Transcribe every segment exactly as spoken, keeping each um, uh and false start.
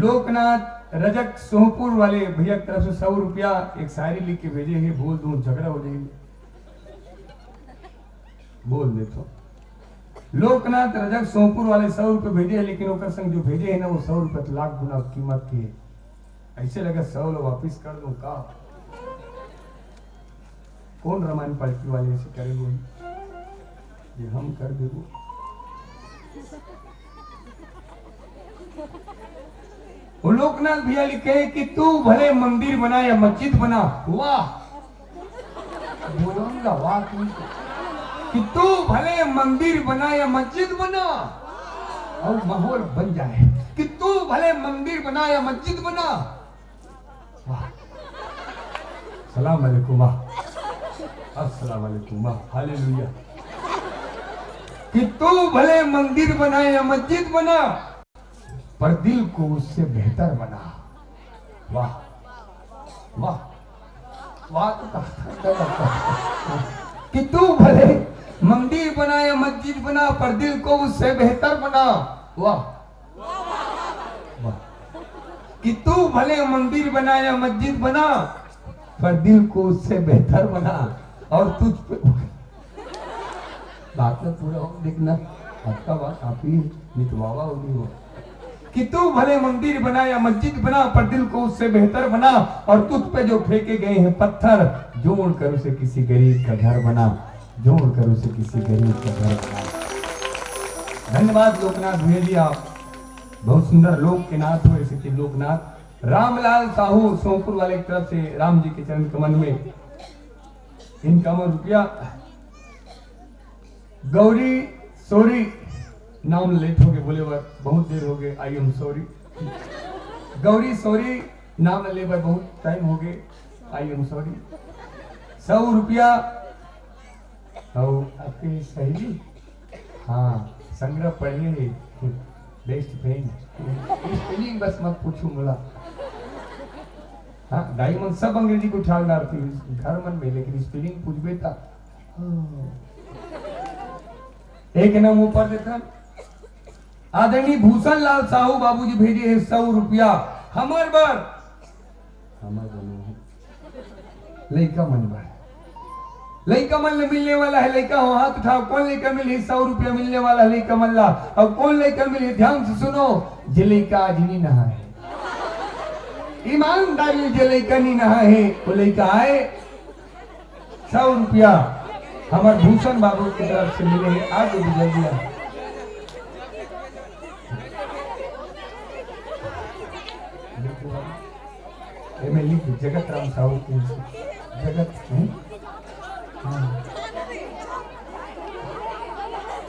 लोकनाथ रजक सोहपुर वाले भैया की तरफ से सौ रुपया एक शायरी लिख के भेजे हे, बोल दूं झगड़ा हो जाही, बोल देथों। लोकनाथ रजक सोहपुर वाले सौ रुपया भेजे हे, लेकिन ओकर संग जो भेजे हे ना, वो सौ रुपया तो लाख गुना कीमत के हे। अइसे लगे सौ ला वापिस कर दूं का? कोन रामायण पार्टी वाले अइसे करे होही? ये हम कर देबो। वो लोकनाथ भैया लिखे हे कि तू भले मंदिर बना या मस्जिद बना, वाह, बोलूंगा वाह कि, कि तू भले मंदिर बना या मस्जिद बना, अउ माहौल बन जाए कि तू भले मंदिर बना या मस्जिद बना, वाह। सलाम अलैकुम, वाह। अस्सलाम अलैकुम, वाह। हालेलुया। कि तू भले मंदिर बना या मस्जिद बना, पर दिल को उससे बेहतर बना। वाह, वाह, वाह तो कहा था, क्या बात है? कि तू भले मंदिर बना या मस्जिद बना, पर दिल को उससे बेहतर बना। वाह, वाह। कि तू भले मंदिर बना या मस्जिद बना, पर दिल को उससे बेहतर बना। और तुझ पे बात में पूरा हो, देखना, आपका बात आप ही मिटवावा होगी वो। कि तू भले मंदिर बना या मस्जिद बना, पर दिल को उससे बेहतर बना। और तुझ पे जो फेंके गए हैं पत्थर, जोड़ कर उसे किसी गरीब का घर बना, जोड़ कर उसे किसी गरीब का घर बना। धन्यवाद लोकनाथ भैया जी, आप बहुत सुंदर लोक के नाथ हो, ऐसे कि लोकनाथ। रामलाल साहू सोमपुर वाले की तरफ से राम जी के चरण कमल में इनका मन रुपया। गौरी सॉरी, नाम लेट हो गए बोले बर, बहुत देर हो गए, I am sorry. Gauri sorry, नाम ले बर बहुत टाइम हो गए, आई एम सॉरी। सौ रुपया। और आपकी सहेली, हाँ, संग्रह पढ़िए ही, बेस्ट फ्रेंड। स्पेलिंग बस मत पूछू मोला। हाँ, दाई मन सब अंग्रेजी को उछाल डालती है घर मन में, लेकिन स्पेलिंग पूछबे ता। हाँ। एक नंबर ऊपर देखा, आदरणीय भूषण लाल साहू बाबूजी भेजे हैं सौ रुपया हमर बर, हमर बर नहीं, लइका मन बर। लइका मन ले मिलने वाला है, लइका हो हाथ उठाओ, कौन लइका मिलही सौ रुपया मिलने वाला है लइका मन ला? और कौन लइका मिलही? ध्यान से सुनो, जे लइका आज नी नहाए, ईमानदारी जे लइका नी नहाए, वो लइका आए, सौ रुपया हमर भूषण बाबू की तरफ से मिले हैं, आगे भी जल्दी आ। एमे लिख जगत राम साहू की, जगत, हैं? हाँ।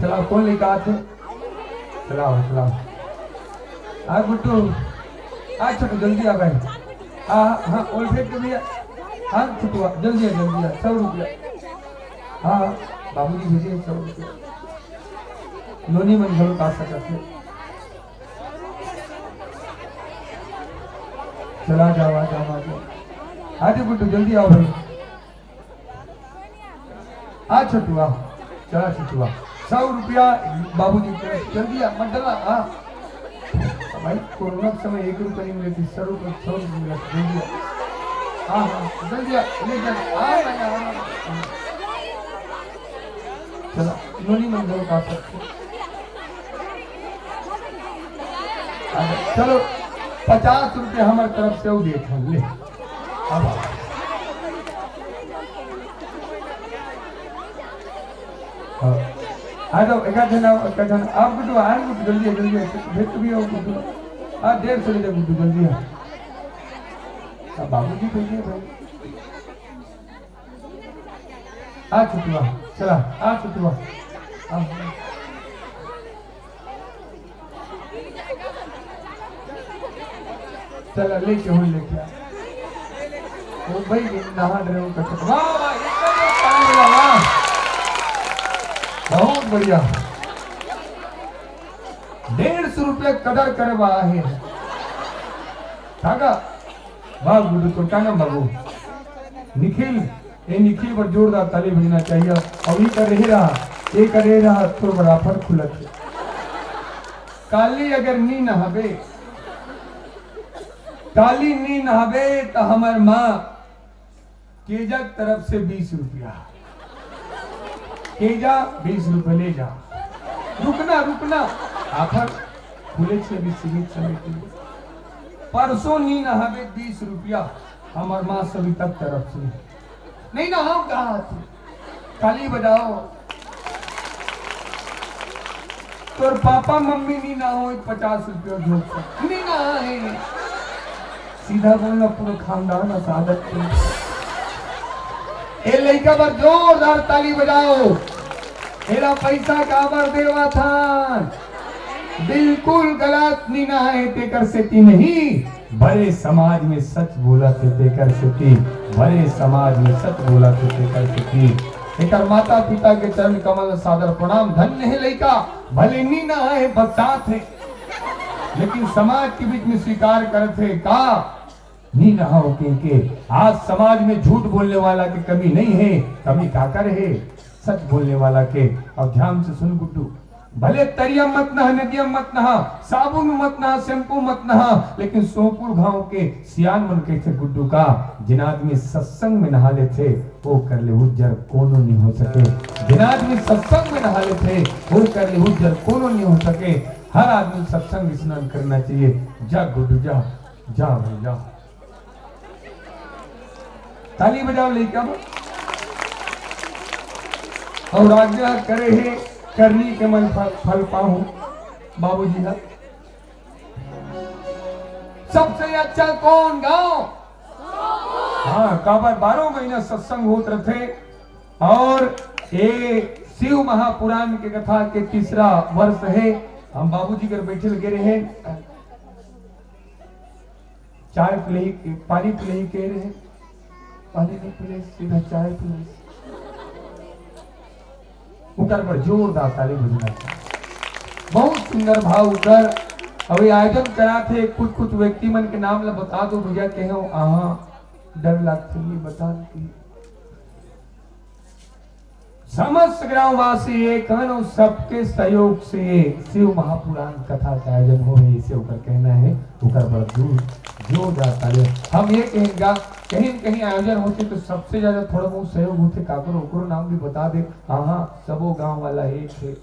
चलाओ, कौन लेकर आते? चलाओ, चलाओ। आ गुड्डू, आ छोटू, जल्दी आ भाई। हाँ, हाँ, ओल्ड के भैया। हाँ, छोटू आ, जल्दी आ, जल्दी आ, सौ रुपया। हाँ, हाँ, बाबूजी भेजे हैं सौ रुपया। नोनी मन घलो का सकत है। चला जाओ, आ जाओ, आ जाओ। आ जाओ गुड्डू, जल्दी आओ भाई। आ छोटुआ, चला छोटुआ, सौ रुपया बाबूजी के, जल्दी आ, मत डरा, हाँ। भाई, कोरोना के समय एक रुपया नहीं मिले थे, सौ रुपया, सौ रुपया मिला, जल्दी आ। हाँ, हाँ, जल्दी आ, ले जा, आ, आ, आ, आ। चला, नोनी मन घलो का सकत है। चलो, पचास रुपया हमर तरफ से वो देत हन, ले। अब आओ। हाँ। आ जाओ, एक आध जन आओ, एक आध जन। आप गुड्डू, आ गुड्डू, जल्दी, जल्दी, जल्दी। फिर तो भी आओ गुड्डू। आ, डेढ़ सौ ले जाओ गुड्डू, जल्दी आओ। अब बाबूजी भेजे भाई। आ छोटुआ, चला, आ छोटुआ। आ। चला, लेके हो, लेके आ। वो भाई, नहा रहे हो, कटक। वाह, वाह, एकदम ताली बजा, वाह। बहुत बढ़िया। डेढ़ सौ रुपये कदर करवा है। काका, वाह गुड्डू, तो क्या नाम बाबू? निखिल। ए निखिल पर जोरदार ताली बजना चाहिए। और ये कर रही रहा, ये कर रही रहा, तो बराबर खुलत है। काली अगर नी नहाबे, काली नी नहाबे त हमर माँ केजा के तरफ से बीस रुपया। केजा बीस रुपया ले जा। रुकना, रुकना। आफर खुले छे अभी सीमित समय के लिए। परसों नी नहाबे बीस रुपया हमर माँ सविता के तरफ से। नहीं नहाओ कहा तू? ताली बजाओ। तोर पापा मम्मी नी नहाओ, पचास रुपया झोंक सक। नी नहाए। सीधा बोलना, पूरा खानदान असादत के। ए लइका बर जोरदार ताली बजाओ। एला पैसा काबर देवा था? बिल्कुल गलत नी नहाए, तेकर सेती नहीं। बड़े समाज में सच बोला थे तेकर सेती, बड़े समाज में सच बोला थे तेकर सेती। एकर माता पिता के चरण कमल सादर प्रणाम। धन्य हे लइका, भले नी नहाए हे, बरसात हे, लेकिन समाज के बीच में स्वीकार करत हे का नी नहाओ के, के। आज समाज में झूठ बोलने वाला की कमी नहीं है, कमी काकर है? सच बोलने वाला के। अब ध्यान से सुन गुड्डू, भले तरिया मत नहा, नदिया मत नहा, साबुन मत नहा, शैम्पू मत नहा, लेकिन सोपुर गांव के सियान मन कहिथे गुड्डू का, जिन आदमी सत्संग में नहा लेथे, वो कर ले उज्जर कोनो नहीं हो सके। जिन आदमी सत्संग में नहा लेथे, वो कर ले उज्जर कोनो नहीं हो सके। हर आदमी सत्संग स्नान करना चाहिए। जा गुड्डू जा, जा भाई जा। ताली बजाओ लइका मन। और आज्ञा करे हे, करनी के मैं फल, फल पाहूं। बाबूजी हा। सबसे अच्छा कौन गांव? हाँ, काबर बारह महीना सत्संग होत रथे। और ये शिव महापुराण के कथा के तीसरा वर्ष है। हम बाबूजी घर बैठे लगे रहे। चाय पिलही, पानी पिलही कह रहे, पानी नहीं पिले, सीधा चाय पिले। उकर बर जोरदार ताली बजना चाहिए। बहुत सुंदर भाव उकर। अभी आयोजन करा थे, कुछ कुछ व्यक्ति मन के नाम ला बता दो भैया, कहे हो आहा, डर लगते नहीं बता दी। समस्त ग्रामवासी एक हन अउ सबके सहयोग से ये शिव महापुराण कथा का आयोजन हो रही, इसे ओकर कहना है, ओकर बर जोर, जोरदार ताली। हम ये कहेंगा, कहीं न कहीं आयोजन होते तो सबसे ज्यादा थोड़ा बहुत सहयोग होते, काकरो ओकरो नाम भी बता दे। हाँ, हाँ, सबो गांव वाला एक है।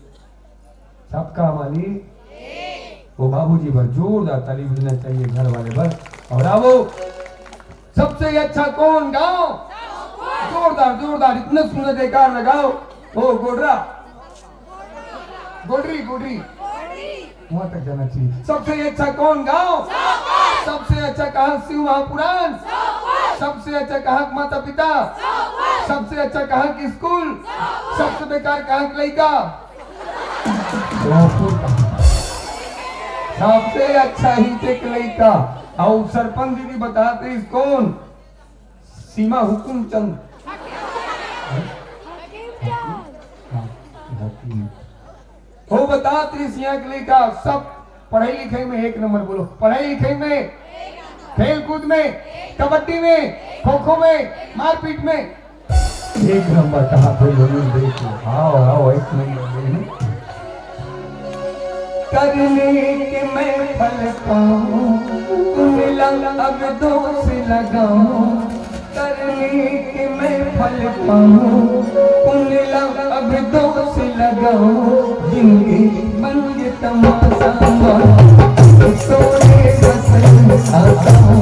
सबका मालिक वो बाबूजी बर जोरदार ताली बजना चाहिए, घर वाले बर। और आओ, सबसे अच्छा कौन गांव? जोरदार, जोरदार, इतना सुंदर जयकार लगाओ। ओ गोडरा, गोडरी, गोडरी, वहां तक जाना चाहिए। सबसे अच्छा कौन गांव? सबसे अच्छा कहा शिव महापुराण? सबसे अच्छा कहा माता पिता? सबसे अच्छा कहा स्कूल? सबसे बेकार कहा लड़का? सबसे अच्छा ही देख लइका। और सरपंच दीदी बताते इस कौन? सीमा हुकुम चंद। हाँ, हाँ। वो बतात रहिस यहाँ के लइका सब पढ़ाई लिखाई में एक नंबर। बोलो, पढ़ाई लिखाई में खेल कूद में, कबड्डी में, खो खो में, मारपीट में एक नंबर कहा थे लोगों ने, देखो, आओ, आओ, एक नंबर में। करने के मैं फल पाऊं, तुम लंग अब दोष लगाऊं। करने के मैं फल पाऊं, तुम लंग अब दोष लगाऊं। जिंदगी बन तमाशा माँ, तोरे बस आता हूँ।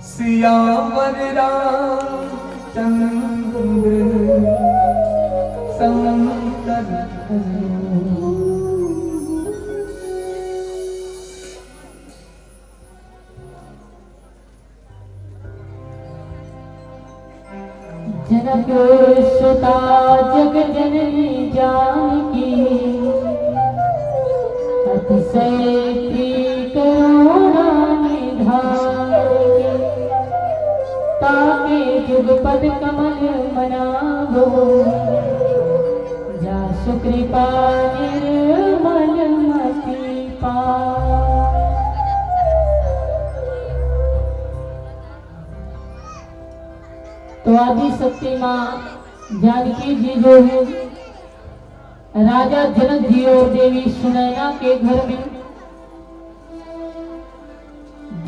सियावर रामचंद्र शंकर। जनक सुता जग जननी जानकी, अतिशय प्रिय करुणा निधान की। ताके जुगपद कमल मनावो, जासु कृपा निर्मल मति पावो। तो आदि शक्ति माँ जानकी जी जो है, राजा जनक जी और देवी सुनैना के घर में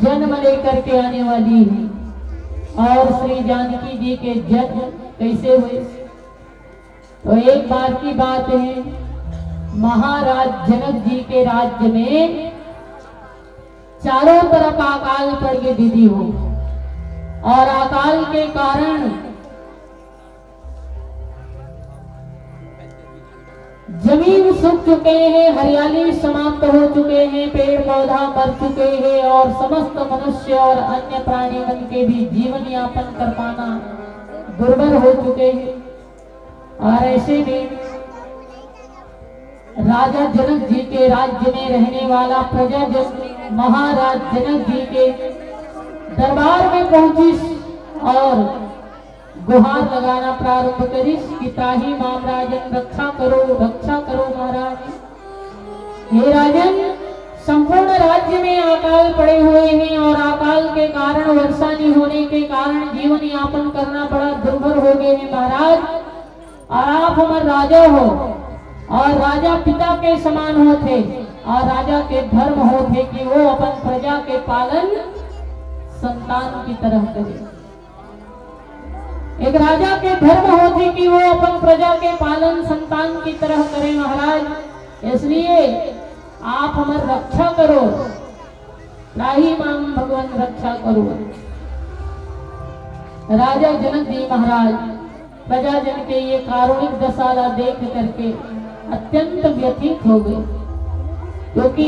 जन्म लेकर के आने वाली है। और श्री जानकी जी के जन्म कैसे हुए? तो एक बार की बात है, महाराज जनक जी के राज्य में चारों तरफ अकाल पड़ गई दीदी हो, और अकाल के कारण जमीन सूख चुके हैं, हरियाली समाप्त हो चुके हैं, पेड़ पौधा मर चुके हैं और समस्त मनुष्य और अन्य प्राणी मन के भी जीवन यापन कर पाना दुर्भर हो चुके हैं। और ऐसे में राजा जनक जी के राज्य में रहने वाला प्रजाजन महाराज जनक जी के दरबार में पहुंची। और गुहार लगाना प्रारंभ करिस कि त्राहि माम राजन, रक्षा करो, रक्षा करो महाराज। हे राजन, संपूर्ण राज्य में अकाल पड़े हुए हैं और अकाल के कारण, वर्षा नहीं होने के कारण जीवन यापन करना बड़ा दुर्भर हो गए हैं महाराज। और आप हमर राजा हो और राजा पिता के समान होथे और राजा के धर्म होथे कि वो अपन प्रजा के पालन संतान की तरह करे। एक राजा के धर्म होथे कि वो अपन प्रजा के पालन संतान की तरह करे महाराज। इसलिए आप हमर रक्षा करो, त्राहि माम भगवान, रक्षा करो। राजा जनक जी महाराज प्रजाजन के ये कारुणिक दशा ला देख करके अत्यंत व्यथित हो गए, क्योंकि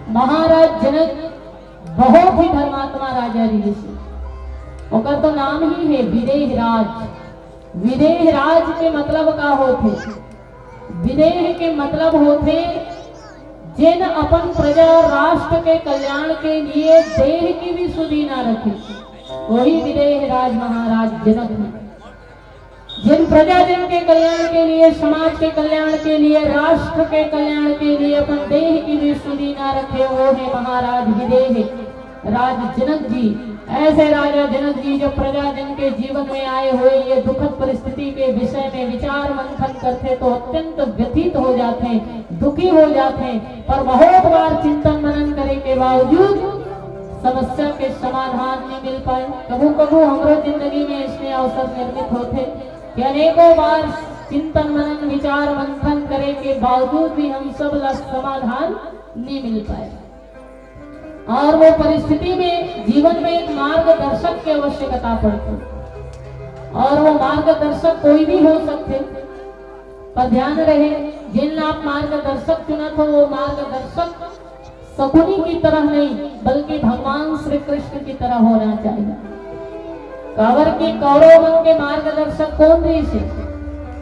महाराज जनक बहुत ही धर्मात्मा राजा रिहिस। ओकर तो नाम ही है विदेह राज। विदेह राज के मतलब का होथे? विदेह के मतलब होथे, जेन अपन प्रजा राष्ट्र के कल्याण के लिए देह की भी सुधि ना रखे, वही विदेह राज महाराज जनक है। जिन प्रजाजन के कल्याण के लिए, समाज के कल्याण के लिए, राष्ट्र के कल्याण के लिए अपन देह की भी सुधि ना रखे, वो है महाराज विदेह राज जनक जी। ऐसे राजा जनक जी जब प्रजाजन के जीवन में आए हुए ये दुखद परिस्थिति के विषय में विचार मंथन करथे तो अत्यंत व्यथित हो जाथे, दुखी हो जाथे। पर बहुत बार चिंतन मनन करे के बावजूद समस्या के समाधान नहीं मिल पाए। कभू कभू हमरो जिंदगी में इसने अवसर निर्मित होथे कि अनेकों बार चिंतन मनन विचार मंथन करे के बावजूद भी हम सब ला समाधान नहीं मिल पाए। और वो परिस्थिति में जीवन में एक मार्गदर्शक की आवश्यकता पड़ती, और वो मार्गदर्शक कोई भी हो सकते, पर ध्यान रहे, जिन आप मार्गदर्शक चुनत हो, वो मार्गदर्शक शकुनी की तरह नहीं, बल्कि भगवान श्री कृष्ण की तरह होना चाहिए। काबर कि कौरव मन के मार्गदर्शक कौन रहिस हे?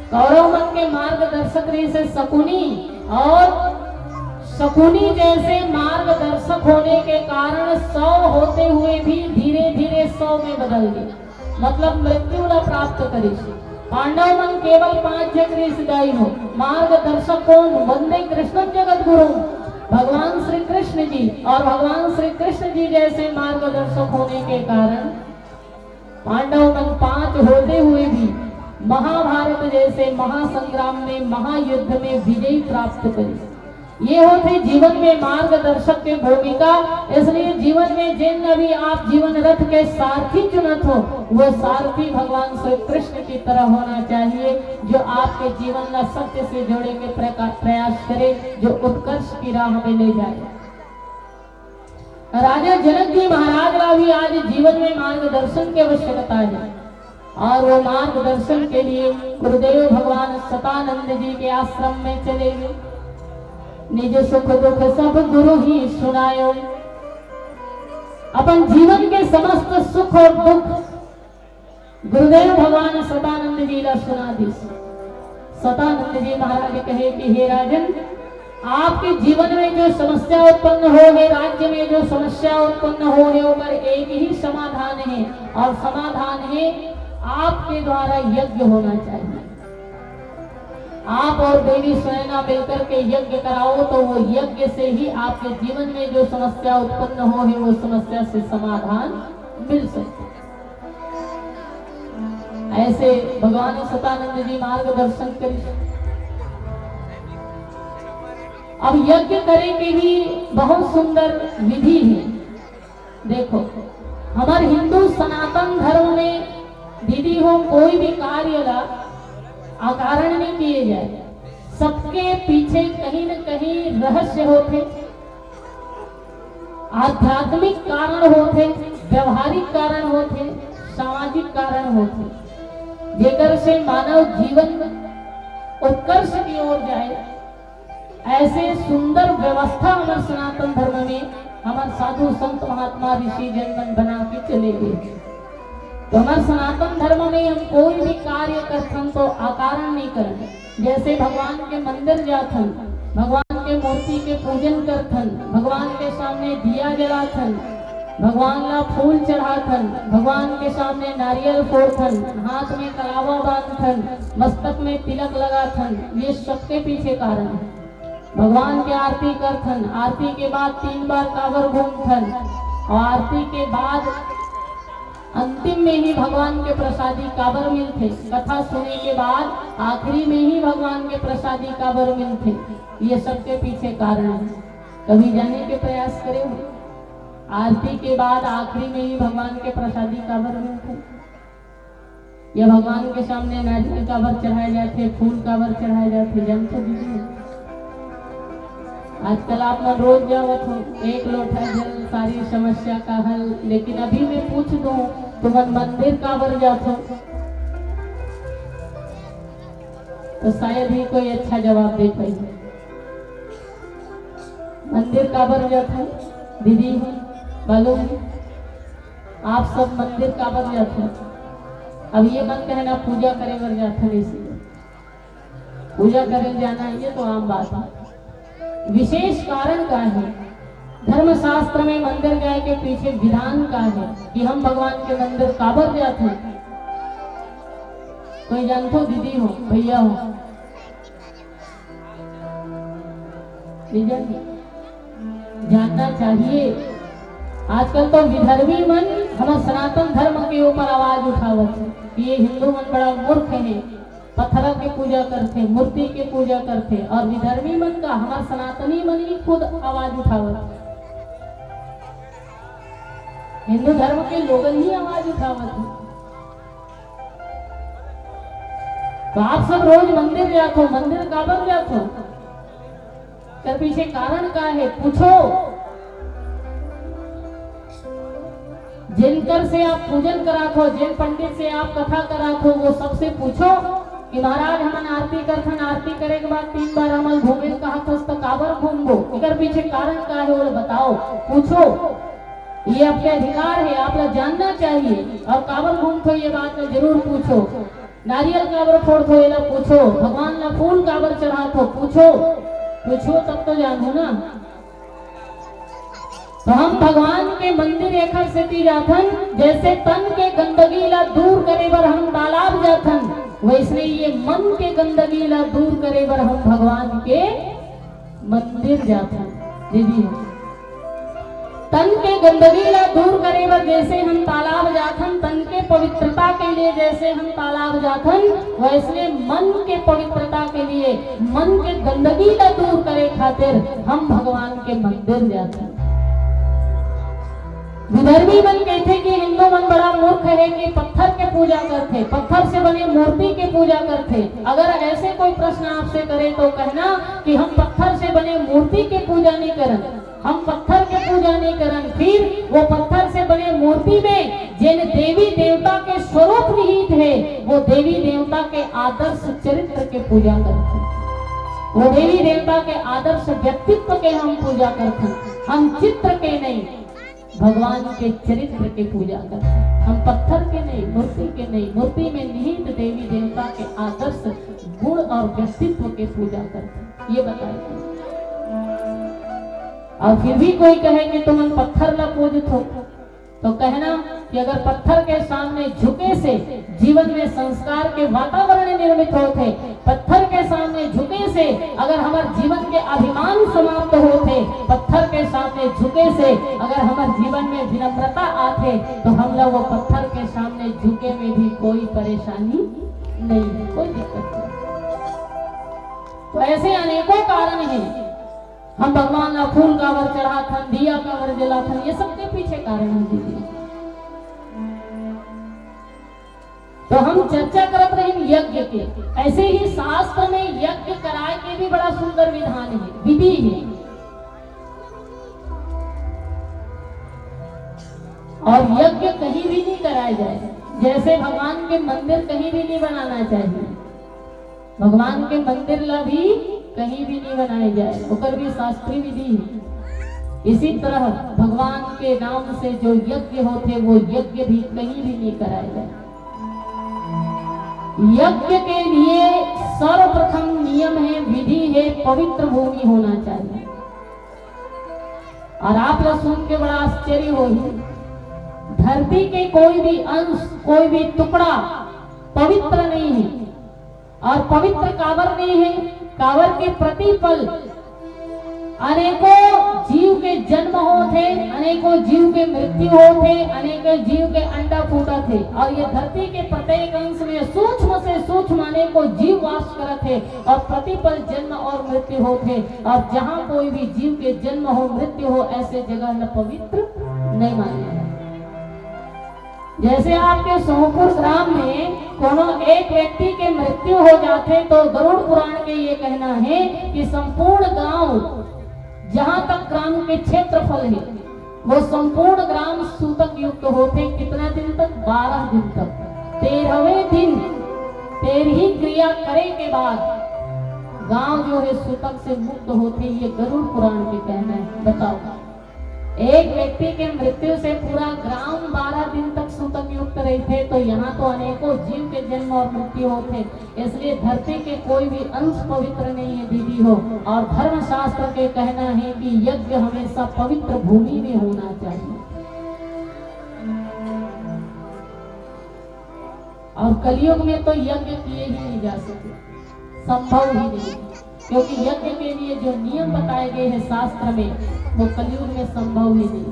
कौरव मन के मार्गदर्शक रहिस हे शकुनी, और शकुनी जैसे मार्गदर्शक होने के कारण सौ होते हुए भी धीरे धीरे सौ में बदल गए, मतलब मृत्यु ला प्राप्त करिस। पांडव मन केवल पांच झन रहिस दाई हो। मार्गदर्शक कौन? वंदे कृष्णम जगत गुरु, भगवान श्री कृष्ण जी। और भगवान श्री कृष्ण जी जैसे मार्गदर्शक होने के कारण पांडव मन पांच होते हुए भी महाभारत जैसे महासंग्राम में, महायुद्ध में विजय प्राप्त करिस। ये होथे जीवन में मार्गदर्शक के भूमिका। इसलिए जीवन में जिन अभी आप जीवन रथ के सारथी चुनत हो, वो सारथी भगवान श्री कृष्ण की तरह होना चाहिए, जो आपके जीवन ला सत्य से जोड़े के प्रका-, प्रयास करे, जो उत्कर्ष की राह में ले जाए। राजा जनक जी महाराज ला भी आज जीवन में मार्गदर्शन की आवश्यकता है, और वो मार्गदर्शन के लिए गुरुदेव भगवान सतानंद जी के आश्रम में चले गए। निज सुख दुख सब गुरु ही सुनायो। अपन जीवन के समस्त सुख और दुख गुरुदेव भगवान सतानंद जी ला सुना दिस। सतानंद जी महाराज कहे कि हे राजन, आपके जीवन में जो समस्या उत्पन्न हो है, राज्य में जो समस्या उत्पन्न हो है, ओकर एक ही समाधान है, और समाधान है आपके द्वारा यज्ञ होना चाहिए। आप और देवी स्वयना मिलकर के यज्ञ कराओ, तो वो यज्ञ से ही आपके जीवन में जो समस्या उत्पन्न हो है, वो समस्या से समाधान मिल सकता है। ऐसे भगवान सतानंद जी मार्गदर्शन करिस। अब यज्ञ करे के भी बहुत सुंदर विधि है। देखो, हमर हिंदू सनातन धर्म में दीदी हो कोई भी कार्य ला अकारण नहीं किए जाए, सबके पीछे कहीं न कहीं रहस्य होथे। आध्यात्मिक कारण होथे, व्यवहारिक कारण होथे, सामाजिक कारण होथे, जेकर से मानव जीवन उत्कर्ष की ओर जाए। ऐसे सुंदर व्यवस्था हमर सनातन धर्म में हमर साधु संत महात्मा ऋषि जन मन बना के चले गए। तो हमर सनातन धर्म में हम कोई भी कार्य करथन तो अकारण नहीं करन। जैसे भगवान के मंदिर जाथन, भगवान के मूर्ति के पूजन करथन, भगवान के सामने दिया जलाथन, भगवान ला फूल चढ़ाथन, भगवान के सामने नारियल फोड़थन, हाथ में कलावा बांधथन, मस्तक में तिलक लगाथन, ये सबके पीछे कारण है। भगवान के आरती करथन, आरती के बाद तीन बार काबर घूमथन, और आरती के बाद अंतिम में ही भगवान के प्रसादी काबर मिलथे, कथा सुने के बाद आखिरी में ही भगवान के प्रसादी काबर मिलथे, ये सबके पीछे कारण है। कभी जाने के प्रयास करे हो, आरती के बाद आखिरी में ही भगवान के प्रसादी काबर मिलथे? या भगवान के सामने नारियल काबर चढ़ाए जाथे, फूल काबर चढ़ाए जाथे, जानथो दीदी? आजकल आप मन रोज जावत हो, एक लोटा जल, सारी समस्या का हल। लेकिन अभी मैं पूछ दूं, तुमन मंदिर काबर जाथो? तो शायद ही कोई अच्छा जवाब दे पाई। मंदिर काबर जाथो दीदी? मालूम है? आप सब मंदिर काबर जाथो? अब ये मत कहना पूजा करे बर जाथो, इसीलिए पूजा करे जाना, ये तो आम बात है। विशेष कारण का है? धर्मशास्त्र में मंदिर जाए के पीछे विधान का है कि हम भगवान के मंदिर काबर जाथो? कोई जानथो दीदी हो, भैया हो? नहीं जानते? जानना चाहिए। आजकल तो विधर्मी मन हमर सनातन धर्म के ऊपर आवाज उठावत हे कि ये हिंदू मन बड़ा मूर्ख हे, पत्थर के पूजा करथे, मूर्ति के पूजा करथे, और विधर्मी मन का, हमर सनातनी मन ही खुद आवाज उठावत हे। हिंदू धर्म के लोगन ही आवाज उठावत हे। तो आप सब रोज मंदिर जाथो, मंदिर काबर जाथो? कर पीछे कारण का है, पूछो। जिनकर से आप पूजन कराथो, जिन पंडित से आप कथा कराथो, वो सबसे पूछो कि महाराज, हमन आरती करथन, आरती करे के बाद तीन बार हमन घूमे कहत हस, तो काबर घूमबो? एकर पीछे कारण का है, वो बताओ, पूछो। ये आपके अधिकार है, आप ला जानना चाहिए। और काबर घूमथो, ये बात ला जरूर पूछो। नारियल काबर फोड़थो, एला पूछो। भगवान ला फूल काबर चढ़ाथो, पूछो। पूछो तब तो जानहू ना। तो हम भगवान के मंदिर एखर सेती जाथन, जैसे तन के गंदगी ला दूर करे बर हम तालाब जाथन, वैसने ये मन के गंदगी ला दूर करे बर हम भगवान के मंदिर जाथन। दीदी, तन के गंदगी ला दूर करे बर जैसे हम तालाब जाथन, तन के पवित्रता के लिए जैसे हम तालाब जाथन, वैसने मन के पवित्रता के लिए, मन के गंदगी ला दूर करे खातिर हम भगवान के मंदिर जाथन। विधर्मी मन कहथे कि हिंदू मन बड़ा मूर्ख है कि पत्थर के पूजा करथे, पत्थर से बने मूर्ति के पूजा करथे। अगर ऐसे कोई प्रश्न आपसे करे तो कहना कि हम पत्थर से बने मूर्ति के पूजा नहीं करन, हम पत्थर के पूजा नहीं करन। फिर वो पत्थर से बने मूर्ति में जिन देवी देवता के स्वरूप निहित है, वो देवी देवता के आदर्श चरित्र के पूजा करथे, वो देवी देवता के आदर्श व्यक्तित्व के हम पूजा करथे, हम चित्र के नहीं। भगवान के चरित्र के पूजा करथे, हम पत्थर के नहीं, मूर्ति के नहीं, मूर्ति में निहित देवी देवता के आदर्श गुण और व्यक्तित्व के पूजा करथे। ये बताए। और फिर भी कोई कहे कि तुमन पत्थर ला पूजथो, तो कहना कि अगर पत्थर के सामने झुके से जीवन में संस्कार के वातावरण निर्मित होथे, पत्थर के सामने झुके से अगर हमर जीवन के अभिमान समाप्त होथे, पत्थर के सामने झुके से अगर हमर जीवन में विनम्रता आथे, तो हमला वो पत्थर के सामने झुके में भी कोई परेशानी नहीं है, कोई दिक्कत नहीं। तो ऐसे अनेकों कारण हैं। हम भगवान ला फूल काबर चढ़ाथन, दिया काबर जलाथन, ये सबके पीछे कारण है दीदी। तो हम चर्चा करत रहिन यज्ञ के, ऐसे ही शास्त्र में यज्ञ कराए के भी बड़ा सुंदर विधान है, विधि है। और यज्ञ कहीं भी नहीं कराया जाए, जैसे भगवान के मंदिर कहीं भी नहीं बनाना चाहिए। भगवान के मंदिर ला भी कहीं भी नहीं बनाए जाए, ओकर भी शास्त्रीय विधि है। इसी तरह भगवान के नाम से जो यज्ञ होथे, वो यज्ञ भी कहीं भी नहीं कराए जाए। यज्ञ के लिए सर्वप्रथम नियम है, विधि है, पवित्र भूमि होना चाहिए। और आप लोग सुन के बड़ा आश्चर्य होही, धरती के कोई भी अंश, कोई भी टुकड़ा पवित्र नहीं है। और पवित्र काबर नहीं है? काबर के प्रतिपल अनेकों जीव के जन्म होत हे, अनेकों जीव के मृत्यु होत हे, अनेकों जीव के अंडा फूटत हे। और ये धरती के प्रत्येक अंश में सूक्ष्म से सूक्ष्म अनेकों जीव वास करत हे और प्रतिपल जन्म और मृत्यु होत हे। और जहाँ कोई भी जीव के जन्म हो, मृत्यु हो, ऐसे जगह ल पवित्र नहीं माने जाथे। जैसे आपके सोहपुर ग्राम में कोनो एक व्यक्ति के मृत्यु हो जाथे, तो गरुड़ पुराण के ये कहना है कि संपूर्ण गांव, जहां तक ग्राम के क्षेत्रफल है, वो संपूर्ण ग्राम सूतक युक्त होथे। कितना दिन तक? बारह दिन तक। तेरहवें दिन तेरही क्रिया करे के बाद गांव जो है सूतक से मुक्त होथे। ये गरुड़ पुराण के कहना है। बताओ, एक व्यक्ति के मृत्यु से पूरा ग्राम बारह दिन तक सूतक युक्त रहिथे, तो यहाँ तो अनेकों जीव के जन्म और मृत्यु होथे। इसलिए धरती के कोई भी अंश पवित्र नहीं है, दीदी हो। और धर्मशास्त्र के कहना है कि यज्ञ हमेशा पवित्र भूमि में होना चाहिए। और कलयुग में तो यज्ञ किए ही नहीं जा सकते, संभव ही नहीं, क्योंकि यज्ञ के लिए जो नियम बताए गए हैं शास्त्र में, वो कलयुग में संभव ही नहीं।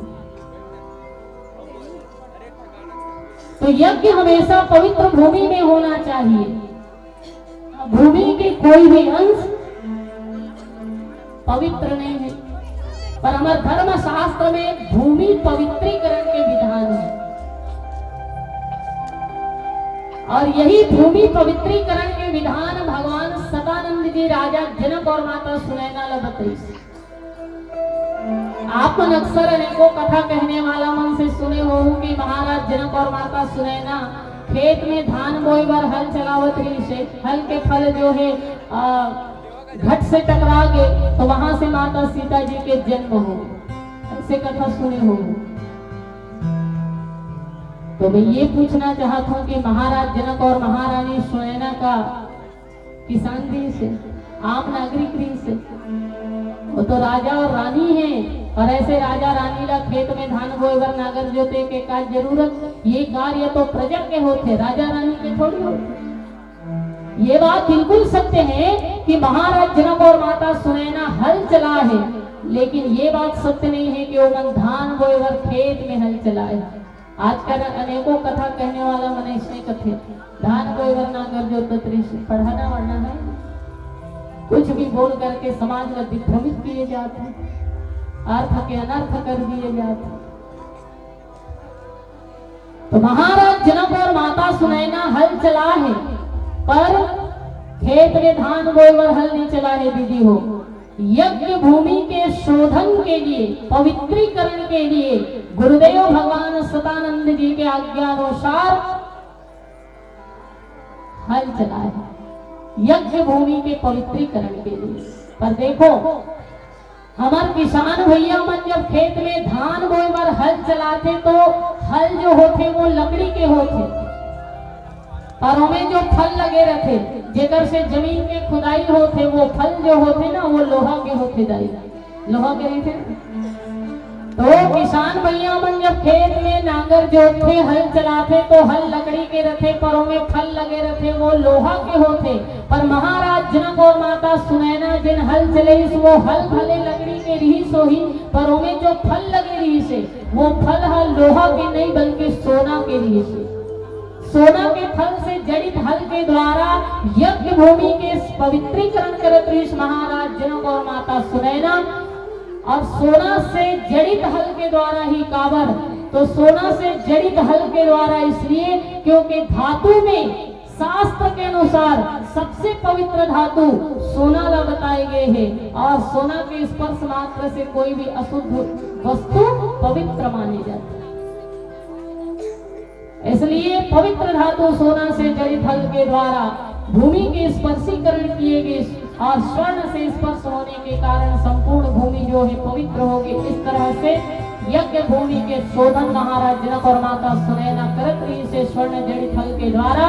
तो यज्ञ हमेशा पवित्र भूमि में होना चाहिए। भूमि के कोई भी अंश पवित्र नहीं है, पर हमारे धर्म शास्त्र में भूमि पवित्रीकरण के विधान है। और यही भूमि पवित्रीकरण के विधान भगवान सदानंद जी राजा जनक और माता सुनैना ला बताइस। आप मन अक्सर अनेकों कथा कहने वाला मन से सुने होहू कि महाराज जनक और माता सुनैना खेत में धान बोए बर हल चलावत रहिस हे। हल के फल जो है, आ, घट से टकरा गे, तो वहां से माता सीता जी के जन्म हो, ऐसे कथा सुने होहू। तो मैं ये पूछना चाहत हूँ कि महाराज जनक और महारानी सुनैना का किसान रहिस हे, आम नागरिक रहिस हे, वो तो राजा और रानी है। और ऐसे राजा रानी ला खेत में धान बोए बर नागर जोते के का जरूरत? ये कार्य तो प्रजा के होथे, राजा रानी के थोड़ी होथे। ये बात बिल्कुल सत्य है कि महाराज जनक और माता सुनैना हल चलाए हे, लेकिन ये बात सत्य नहीं है कि ओमन धान बोए बर खेत में हल चलाए हे। आजकल अनेकों कथा कहने वाला मन अइसने कथे, धान बोए बर नांगर जोतत रहिस हे, पढ़ना वढ़ना है, कुछ भी बोल करके समाज ला दिग्भ्रमित किए जात हे, अर्थ के अनर्थ कर दिए जात हे। तो महाराज जनक और माता सुनैना हल चलाए हे, पर खेत में धान बोए बर हल नहीं चलाए हे, दीदी हो। यज्ञ भूमि के शोधन के लिए, पवित्रीकरण के लिए गुरुदेव भगवान सदानंद जी के आज्ञानुसार हल चलाए, यज्ञ भूमि के पवित्रीकरण के लिए। पर देखो, हमर किसान भैया मन जब खेत में धान बोए बर हल चलाथे, तो हल जो होथे, वो लकड़ी के होथे, पर ओमे जो फल लगे रथे, जेकर से जमीन के खुदाई होथे, वो फल जो होथे ना, वो लोहा के होथे दाई, लोहा के रहिथे। तो किसान भैया मन जब खेत में नांगर जोतथे, हल चलाथे, तो हल लकड़ी के रथे, पर ओमे फल लगे रथे, वो लोहा के होथे। पर महाराज जनक और माता सुनैना जेन हल चलइस, वो हल भले लकड़ी के रिहिस होही, पर ओमे जो फल लगे रिहिस हे, वो फल ह लोहा के नहीं, बल्कि सोना के रिहिस हे। सोना के फल से जड़ित हल के द्वारा यज्ञ भूमि के पवित्रीकरण करत रहिस महाराज जनक और माता सुनैना। और सोना से जड़ित हल के द्वारा ही, काबर तो सोना से जड़ित हल के द्वारा, इसलिए क्योंकि धातु में, शास्त्र के अनुसार सबसे पवित्र धातु सोना ला बताए गए हे, और सोना के स्पर्श मात्र से कोई भी अशुद्ध वस्तु पवित्र माने जाथे। इसलिए पवित्र धातु सोना से जड़ित हल के द्वारा भूमि के स्पर्शीकरण किए गए और स्वर्ण से स्पर्श होने के कारण संपूर्ण भूमि जो है पवित्र हो गई। इस तरह से यज्ञ भूमि के शोधन महाराज जनक और माता सुनैना करत रहिस हे स्वर्ण जड़ित हल के द्वारा।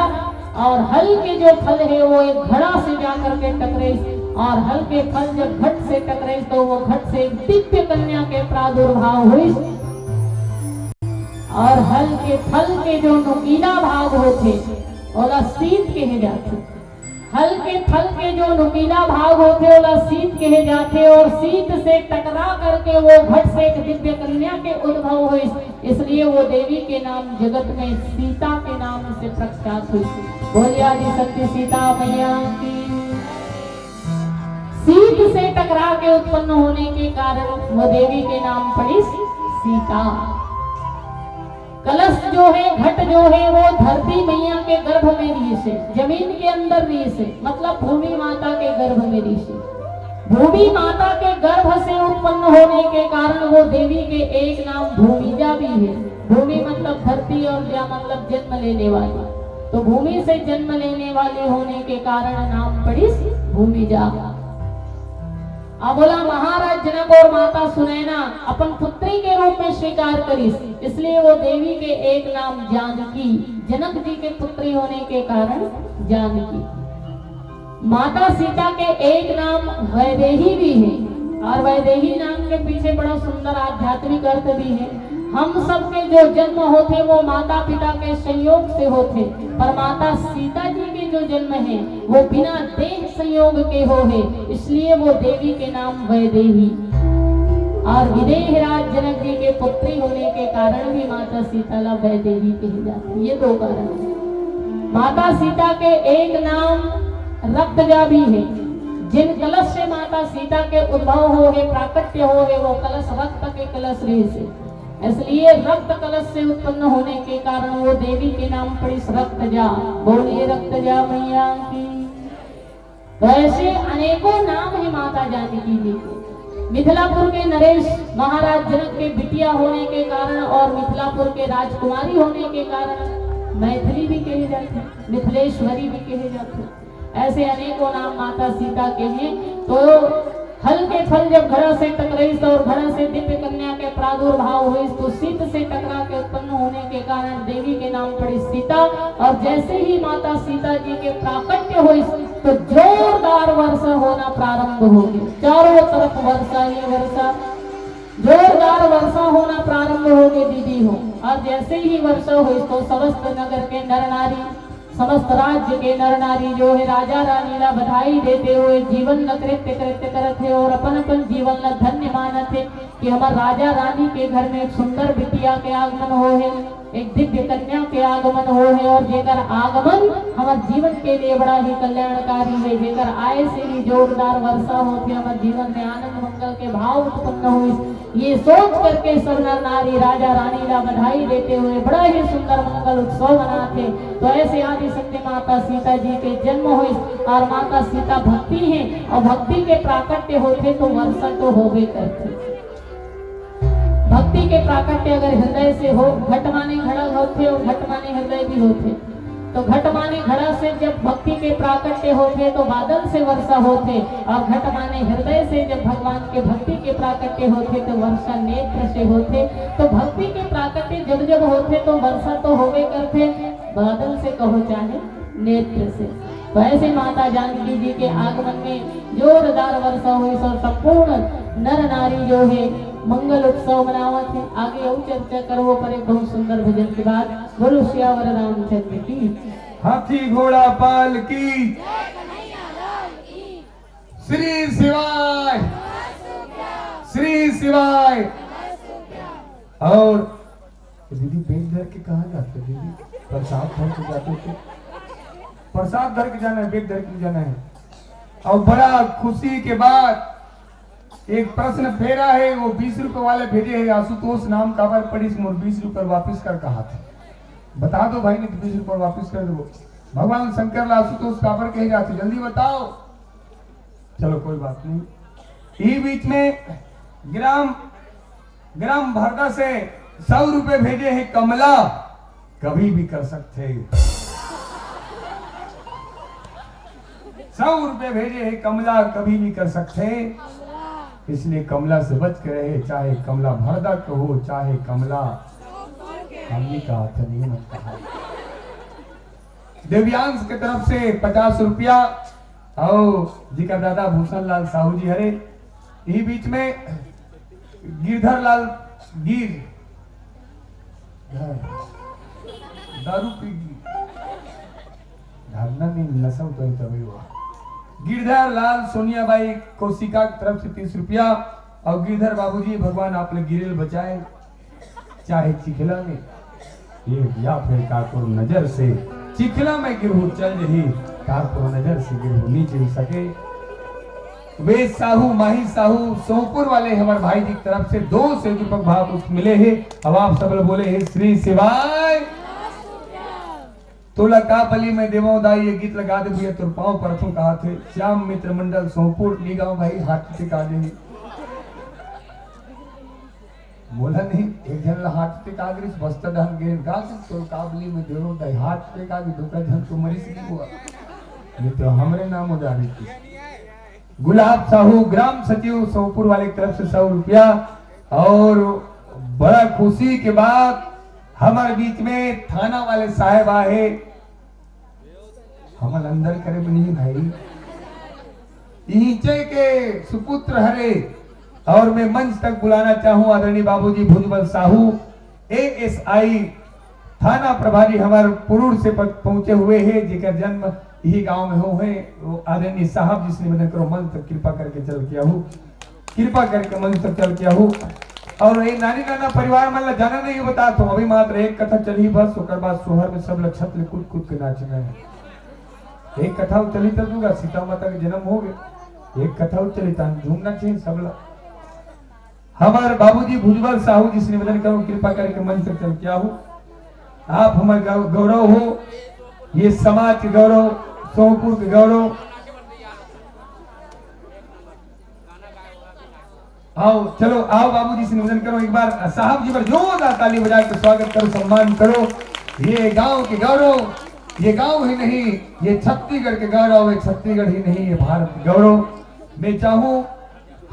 और हल के जो फल है, वो एक घड़ा से जाकर के टकरे, और हल के फल जब घट से टकरे, तो वो घट से एक दिव्य कन्या के प्रादुर्भाव हुई। और हल के फल के जो नुकीला भाग होथे, ओला सीत कहे जाथे। हल के फल के जो नुकीला भाग होथे, ओला सीत कहे जाथे। और सीत से टकरा करके वो घट से एक दिव्य कन्या के उद्भव होइस, इसलिए वो देवी के नाम जगत में सीता के नाम से प्रख्यात हुई। बोलिए आदि शक्ति सीता मैया की। सीत से टकरा के उत्पन्न होने के कारण वो देवी के नाम पड़िस सीता। कलश जो है, घट जो है, वो धरती मैया के गर्भ में रहिस हे, जमीन के अंदर रहिस हे, मतलब भूमि माता के गर्भ में रहिस हे। भूमि माता के गर्भ से उत्पन्न होने के कारण वो देवी के एक नाम भूमिजा भी है। भूमि मतलब धरती और जा मतलब जन्म लेने वाली। तो भूमि से जन्म लेने वाली होने के कारण नाम पड़िस भूमिजा। अब बोला, महाराज जनक और माता सुनैना अपन पुत्री के रूप में स्वीकार करिस, इसलिए वो देवी के एक नाम जानकी, जनक जी के पुत्री होने के कारण जानकी। माता सीता के एक नाम वैदेही भी है, और वैदेही नाम के पीछे बड़ा सुंदर आध्यात्मिक अर्थ भी है। हम सबके जो जन्म होथे, वो माता पिता के संयोग से होथे, पर माता सीता जी के जो जन्म है, वो बिना देह संयोग के हो है, इसलिए वो देवी के नाम वैदेही। और विदेह राज जनक जी के पुत्री होने के कारण भी माता सीता ला वैदेही कही जाती है। ये दो कारण है। माता सीता के एक नाम रक्तजा भी है। जिन कलश से माता सीता के उद्भव हो है, प्राकट्य हो है, वो कलश रक्त के कलश रहिस हे, इसलिए रक्त कलश से उत्पन्न होने के कारण वो देवी के नाम पड़िस रक्तजा। बोलिए रक्तजा मैया की। तो ऐसे अनेकों नाम है माता जानकी जी के। मिथिलापुर के नरेश महाराज जनक के बिटिया होने के कारण और मिथिलापुर के राजकुमारी होने के कारण मैथिली भी कहे जाथे, मिथिलेश्वरी भी कहे जाथे। ऐसे अनेकों नाम माता सीता के हैं। तो हल के फल जब घड़ा से टकराइस और घड़ा से दिव्य कन्या के प्रादुर्भाव होइस, तो सीत से टकरा के उत्पन्न होने के कारण देवी के नाम पड़िस सीता। और जैसे ही माता सीता जी के प्राकट्य होइस, तो जोरदार वर्षा होना प्रारंभ हो गई। चारों तरफ वर्षा ही वर्षा, जोरदार वर्षा होना प्रारंभ हो गई दीदी हो। और जैसे ही वर्षा होइस, तो समस्त नगर के नर नारी, समस्त राज्य के नर नारी जो है, राजा रानी ला बधाई देते हुए जीवन ला कृत्य कृत्य करत हे और अपन अपन जीवन ला धन्य मानत हे कि हमर राजा रानी के घर में एक सुंदर बिटिया के आगमन हो है, एक दिव्य कन्या के आगमन हो है, और जेकर आगमन हमर जीवन के लिए बड़ा ही कल्याणकारी है, जेकर आए से ही जोरदार वर्षा होथे, हमर जीवन में आनंद मंगल के भाव उत्पन्न होइस। ये सोच करके सब नर नारी राजा रानी ला बधाई देते हुए बड़ा ही सुंदर मंगल उत्सव मनाथे। तो ऐसे आदि शक्ति माता सीता जी के जन्म होइस और माता सीता भक्ति है और भक्ति के प्राकट्य होथे तो वर्षा तो होबे करथे। भक्ति के प्राकट्य अगर हृदय से हो, घट माने घड़ा होथे और घट माने हृदय भी होथे। तो घट माने घड़ा से जब भक्ति के प्राकट्य होथे तो बादल से वर्षा होथे, और घट माने हृदय से जब भगवान के भक्ति के प्राकट्य होथे तो वर्षा नेत्र से होथे। तो भक्ति के प्राकट्य जब जब होथे तो वर्षा तो होबे करथे, बादल से कहो चाहे नेत्र से। तो ऐसे माता जानकी जी के आगमन में जोरदार वर्षा होइस और संपूर्ण नर नारी जो है मंगल उत्सव मनावत है। आगे अउ चर्चा करबो पर एक बहुत सुंदर भजन के बाद। बोलो सियावर रामचंद्र की। हाथी घोड़ा पाल की। श्री शिवाय, श्री शिवाय। और दीदी, बैग धर के कहाँ जाते हो दीदी? प्रसाद धर के जाते हो? प्रसाद धर के जाना है, बैग धर के जाना है। और बड़ा खुशी के बाद एक प्रश्न फेरा है, वो बीस रुपए वाले भेजे है, आशुतोष नाम काबर पड़िस मोर बीस रुपए वापस कर कहा थे। बता दो भाई, नहीं तो बीस रुपए वापस कर दो। भगवान शंकर ला आशुतोष काबर कहे जाते, जल्दी बताओ। चलो, कोई बात नहीं। ई बीच में ग्राम, ग्राम भरदा से सौ रुपए भेजे है कमला, कभी भी कर सकते। सौ रुपए भेजे है कमला, कभी भी कर सकते। इसलिए कमला से बच के रहे, चाहे कमला भरदा कहो, चाहे कमला, हमने कहा था, नहीं मन कहा। देव्यांश के तरफ से पचास रुपया और जिकर दादा भूषण लाल साहू जी हरे। यही बीच में गिरधर लाल गिर, दारू पी ली। धरना नहीं, नशा उतरी तभी हुआ। गिरधर लाल सोनिया बाई कोशिका की तरफ से तीस रुपया। और गिरधर बाबूजी, भगवान आप ले गिरेल बचाए, चाहे चिखला में ये या फिर काकुर नजर से चिखला में गिरहू चल जही, काकुर नजर से गिरहू नहीं चिल सके। वे साहू, माही साहू, सोमपुर वाले हमारे भाई जी की तरफ से दो सौ रुपये भाव कुछ मिले हैं। अब आप सब लोग बोले हैं, "श्री शिवाय।" तोला का बलि मैं देवों दाई, ये गीत लगा दे भैया, तोर पाँव परथों कहा थे। श्याम मित्र मंडल सोमपुर, नी गाँव भाई, हाथ टिका दे। मोला नहीं, एक झन ला हाथ टिका गिरिस, बस्तर डहन गेन गा, तो काबली में देवों दाई हाथ टिका के दूसरा झन तो मरिस नहीं हुआ। नहीं तो हमरे नाम हो जा रही थी। गुलाब साहू, ग्राम सचिव सोमपुर वाले की तरफ से सौ रुपया। और बड़ा खुशी के बात, हमारे बीच में थाना वाले साहब आहे, हमन अंदर करे बनी भाई, इहिचे के सुपुत्र हरे। और मैं मंच तक बुलाना चाहूँ आदरणीय बाबूजी भुजबल साहू, एएसआई थाना प्रभारी हमारे पुरूर से प-, पहुंचे हुए हैं, जेकर जन्म यही गांव में हो है। वो आदरणीय साहब जी से निवेदन करो, मंच तक कृपा करके चल के आहू, कृपा करके मंच तक चल के आहू। और ये नानी नाना परिवार मन ला जाना नहीं बता, तो अभी मात्र एक कथा चली बस, ओकर बाद सोहर में सब ला छत ले कूद कूद के नाचना है। एक कथा चली तब दूंगा, सीता माता के जन्म हो गए, एक कथा चली तब झूमना चाहिए सब ला। हमारे बाबूजी भुजबल साहू जी से निवेदन करो, कृपा करके मंच तक चल के आहू। आप हमारे गौ-, गौरव हो, ये समाज के गौरव, सोमपुर के गौरव। आओ, चलो, आओ, बाबूजी से निवेदन करो, एक बार साहब जी पर जोरदार ताली बजा के स्वागत करो, सम्मान करो। ये गांव के गौरव, ये गांव ही नहीं, ये छत्तीसगढ़ के गौरव है, छत्तीसगढ़ ही नहीं, ये भारत के गौरव। मैं चाहूं,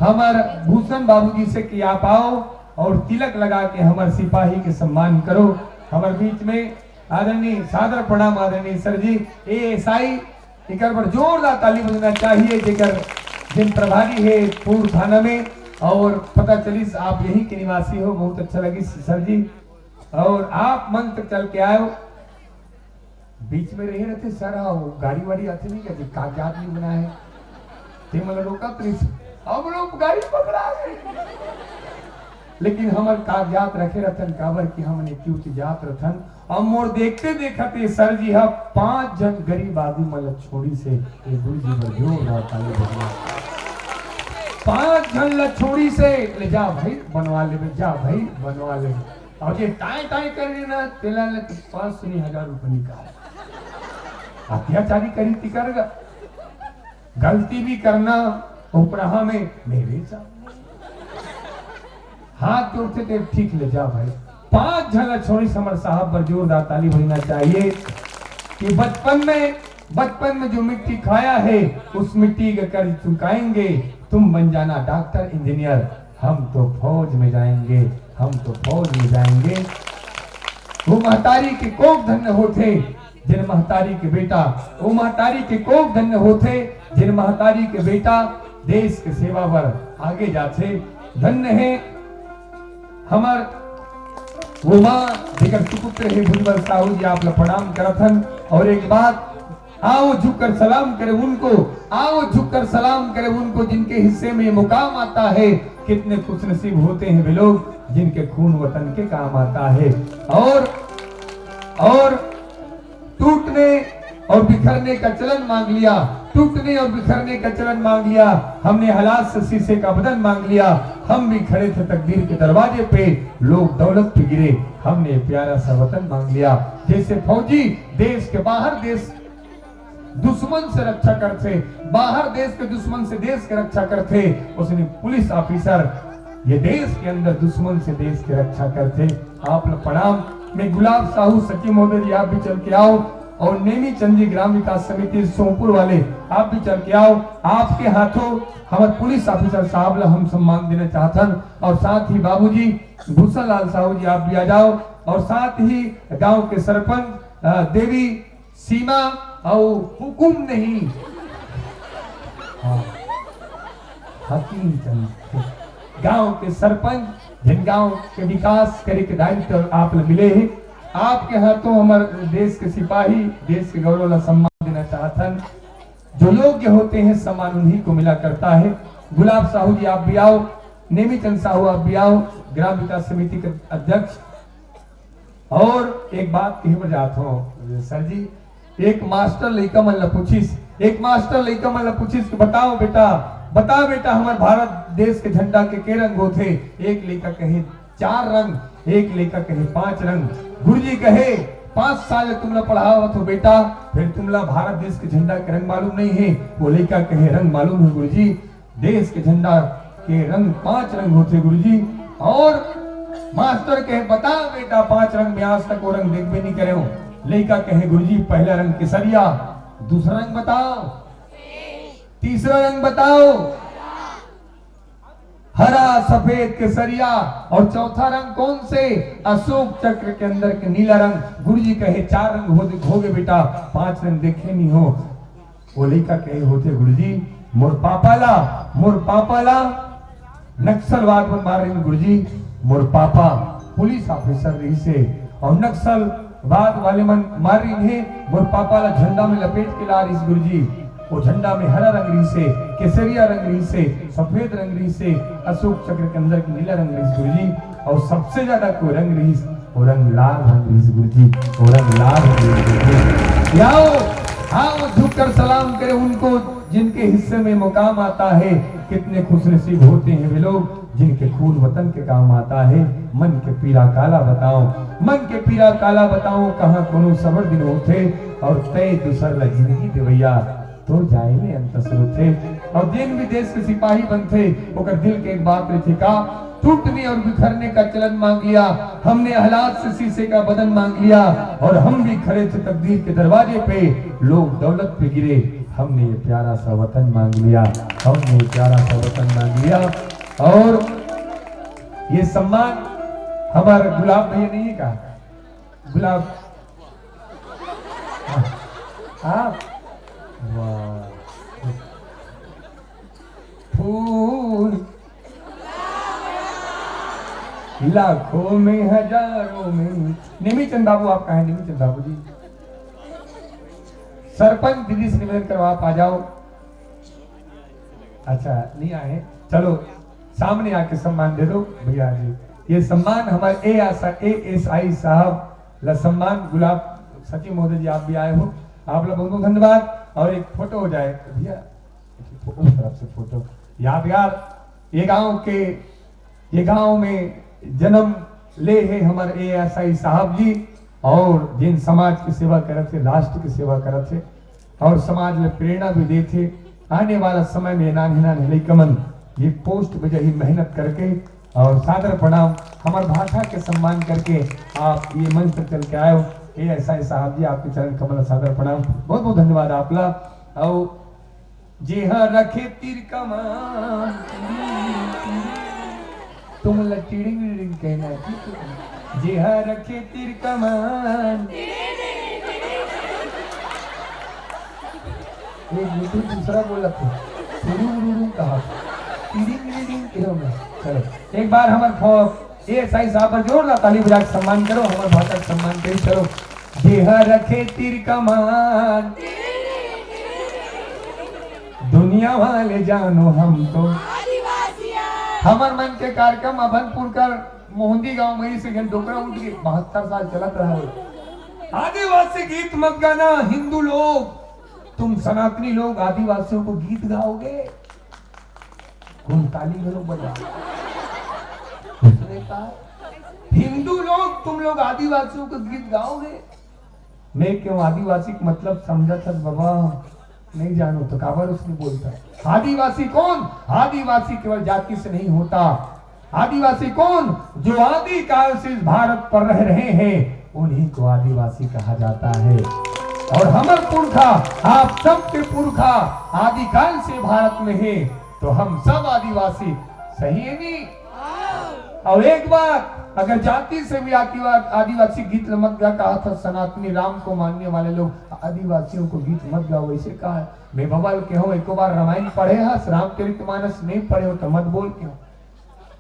हमर भूषण बाबूजी से कि आप आओ और तिलक लगा के हमर सिपाही के सम्मान करो। हमर बीच में आदरणीय, सादर प्रणाम आदरणीय सर जी, एएसआई, एकर पर जोरदार ताली बजना चाहिए, जेकर जिन प्रभारी है पूर्व थाना में, और पता चलिस आप यहीं के निवासी हो, बहुत अच्छा लगिस सर जी। और आप मंच तक चल के आए हो, बीच में रहे रहते सर, हाँ, वो गाड़ी वाड़ी आते नहीं कहते, कागजात नहीं बनाए, ते मतलब रोका पुलिस, हम लोग गाड़ी पकड़ा गए, लेकिन हमर कागजात रखे रथन, काबर कि हमन एक युक्त जात रथन। अब मोर देखते देखत ये सर जी हा पांच झन गरीब आदमी मन ला छोड़ी से, ये गुरु जी बर जोरदार ताली बजना। पांच झन ला छोड़ी से, ले जा भाई बनवा ले, जा भाई बनवा ले। और ये टाई टाई कर रही ना, तेला ले पांच सौ नहीं, हजार रुपये निकाल। अत्याचारी करी तिकर गा। गलती भी करना उपराहा में मेरे सामने। हाथ जोड़ते थे, ठीक ले जा भाई। पांच झन ला छोड़ी समर साहब पर जोरदार ताली बजना चाहिए कि बचपन में, बचपन में जो मिट्टी खाया है, उस मिट्टी का कर्ज चुकाएंगे। तुम बन जाना डॉक्टर, इंजीनियर, हम तो फौज में जाएंगे, हम तो फौज में जाएंगे। वो महतारी के कोख धन्य होथे, जिन महतारी के बेटा, वो महतारी के कोख धन्य होथे, जिन महतारी के बेटा देश के सेवा बर आगे जाथे। धन्य है हमर वो माँ, जेकर सुपुत्र हे भुजबल साहू जी, आप ला प्रणाम करत हन। और एक बात, आओ झुककर सलाम करें उनको, आओ झुककर सलाम करें उनको, जिनके हिस्से में ये मुकाम आता है। कितने खुशनसीब होते हैं वे लोग, जिनके खून वतन के काम आता है। और, और टूटने और बिखरने का चलन मांग लिया, टूटने और बिखरने का चलन मांग लिया। हमने हालात से शीशे का बदन मांग लिया। हम भी खड़े थे तकदीर के दरवाजे पे, लोग दौलत पे गिरे, हमने प्यारा सा वतन मांग लिया। जैसे फौजी देश के बाहर देश दुश्मन से रक्षा करथे, बाहर देश के दुश्मन से देश के रक्षा करथे, उसने पुलिस ऑफिसर ये देश के अंदर दुश्मन से देश के रक्षा करथे। आप लोग प्रणाम। मैं गुलाब साहू सखी महोदय जी, आप भी चल के आओ, और नेमी चंद जी ग्राम विकास समिति सोमपुर वाले, आप भी चल के आओ। आपके हाथों हमारे पुलिस ऑफिसर साहब ला हम सम्मान देना चाहथन, और साथ ही बाबूजी भूषण लाल साहू जी, आप भी आ जाओ, और साथ ही गांव के सरपंच, अ, देवी सीमा अउ हुकुम नहीं। हाँ। हकीम चंद, गांव के सरपंच जिन गांव के विकास करे के दायित्व आप ल मिले हे, आपके हाथों हमर देश के सिपाही, देश के गौरव ला सम्मान देना चाहथन। जो योग्य होते हैं, सम्मान उन्हीं को मिला करता है। गुलाब साहू जी, आप भी आओ। नेमीचंद साहू, आप भी आओ, ग्राम विकास समिति के अध्यक्ष। और एक बात कहे बर जात हूँ सर जी, एक मास्टर लइका मन ला पूछिस, एक मास्टर लइका मन ला पूछिस कि बताओ बेटा, बता बेटा, हमर भारत देश के झंडा के के रंग होथे? एक लइका कहे चार रंग, एक लइका कहे पांच रंग। गुरुजी कहे, पांच साल ले तुमला पढ़ावत हो बेटा, फिर तुमला भारत देश के झंडा के रंग मालूम नहीं है? वो लइका कहे, रंग मालूम है गुरुजी, देश के झंडा के रंग पांच रंग होथे गुरुजी। और मास्टर कहे, बता बेटा, पांच रंग में आज तक वो रंग देखबे नहीं करे हो। लइका कहे, गुरुजी, पहला रंग केसरिया, दूसरा रंग बताओ, तीसरा रंग बताओ, हरा, सफेद, केसरिया, और चौथा रंग कौन से? अशोक चक्र के अंदर के नीला रंग। गुरुजी कहे, चार रंग हो, हो गए बेटा, पांच रंग देखे नहीं हो। वो लइका कहे होथे, गुरुजी, मोर पापा ला, मोर पापा ला नक्सलवाद मन मार रहिन गुरुजी। मोर पापा पुलिस ऑफिसर रहिसे और नक्सलवाद वाले मन मार रहिन हे। मोर पापा ला झंडा में लपेट के ला रहिस गुरुजी। वो झंडा में हरा रंग रहिसे, केसरिया रंग रहिसे, सफेद रंग रहिसे, अशोक चक्र के अंदर के नीला रंग रहिस गुरुजी। और सबसे ज्यादा कोई रंग रहिस, वो रंग लाल रंग रहिस गुरुजी, वो रंग लाल रंग रहिस गुरुजी। आओ, आओ, झुककर सलाम करें उनको, जिनके हिस्से में मुकाम आता है। कितने खुशनसीब होते हैं वे लोग, जिनके खून वतन के काम आता है। मन के पीरा काला बताओ, मन के पीरा काला बताओ, कहाँ कोनो सबर दिन होथे और तय दूसर ला जिंदगी देवैया। तो जाए में अंत स्रोत हे। और जेन भी देश के सिपाही बनथे, ओकर दिल के एक बात रहिथे का, टूटने और बिखरने का चलन मांग लिया, हमने हालात से शीशे का बदन मांग लिया, और हम भी खड़े थे तकदीर के दरवाजे पे, लोग दौलत पे गिरे, हमने ये प्यारा सा वतन मांग लिया, हमने ये प्यारा सा वतन मांग लिया। और ये सम्मान हमारा गुलाब भैया नहीं है का? गुलाब, हाँ, हाँ? वाह। फूल लाखों में, हजारों में। नेमीचंद बाबू, आप कहाँ हैं, नेमीचंद बाबू जी? सरपंच दीदी से निवेदन करो, आप आ जाओ। अच्छा, नहीं आए, चलो, सामने आके सम्मान दे दो भैया जी। ये सम्मान हमारे ए एस आई साहब ला सम्मान, गुलाब सचिव महोदय जी, आप भी आए हो, आप लोग बहुत बहुत धन्यवाद। और एक फोटो हो जाए भैया, उस तरफ से फोटो यादगार, ये गांव के, ये गांव में जन्म ले हे हमर ए एस आई साहब जी, और जिन समाज की सेवा करत हे, राष्ट्र की सेवा करत हे, और समाज में प्रेरणा भी देत हे। आने वाला समय में नान्हे नान्हे लइका मन ये पोस्ट बजाही मेहनत करके, और सादर प्रणाम, हमर भाषा के सम्मान करके आप ये मंच पर चल के आए हो। ए एस आई साहब जी, आपके चरण कमल सादर प्रणाम, बहुत बहुत धन्यवाद आप ला। और जेहा रखे तीर कमान, तुम ला टिड़िंग टिड़िंग कहना है, ठीक है? जेहा रखे तीर कमान। एक मिनट, दूसरा बोला था, टिड़िंग टिड़िंग कहा, टिड़िंग टिड़िंग कहो मैं। चलो, एक बार हमारे ए एस आई साहब पर जोरदार ताली बजा के सम्मान करो, हमारे भाषा का सम्मान करो। चलो, जेहा रखे तीर कमान, दुनिया वाले जानो हम तो। हमर मन के कार्यक्रम अभनपुर कर मोहंदी गांव में से घन डोकरा उठ के बहत्तर साल चलत रहा है। आदिवासी गीत मत गाना, हिंदू लोग, तुम सनातनी लोग आदिवासियों को गीत गाओगे? कौन ताली घलो बजा? उसने कहा, हिंदू लोग, तुम लोग आदिवासियों को गीत गाओगे? मैं क्यों आदिवासी का मतलब समझा था बाबा? नहीं जानो तो काबर उसने बोलता है। आदिवासी कौन? आदिवासी केवल जाति से नहीं होता। आदिवासी कौन? जो आदिकाल से इस भारत पर रह रहे हैं, उन्हीं को आदिवासी कहा जाता है। और हमर पुरखा, आप सबके पुरखा आदिकाल से भारत में है, तो हम सब आदिवासी, सही है नहीं? और एक बात, अगर जाति से भी आदिवा-, आदिवासी गीत ल मत गा, कहा था सनातनी राम को मानने वाले लोग आदिवासियों को गीत मत गाओ, वैसे कहा है। मैं बबल के हूँ, एको बार रामायण पढ़े हस, रामचरित मानस नहीं पढ़े हो तो मत बोल के हो।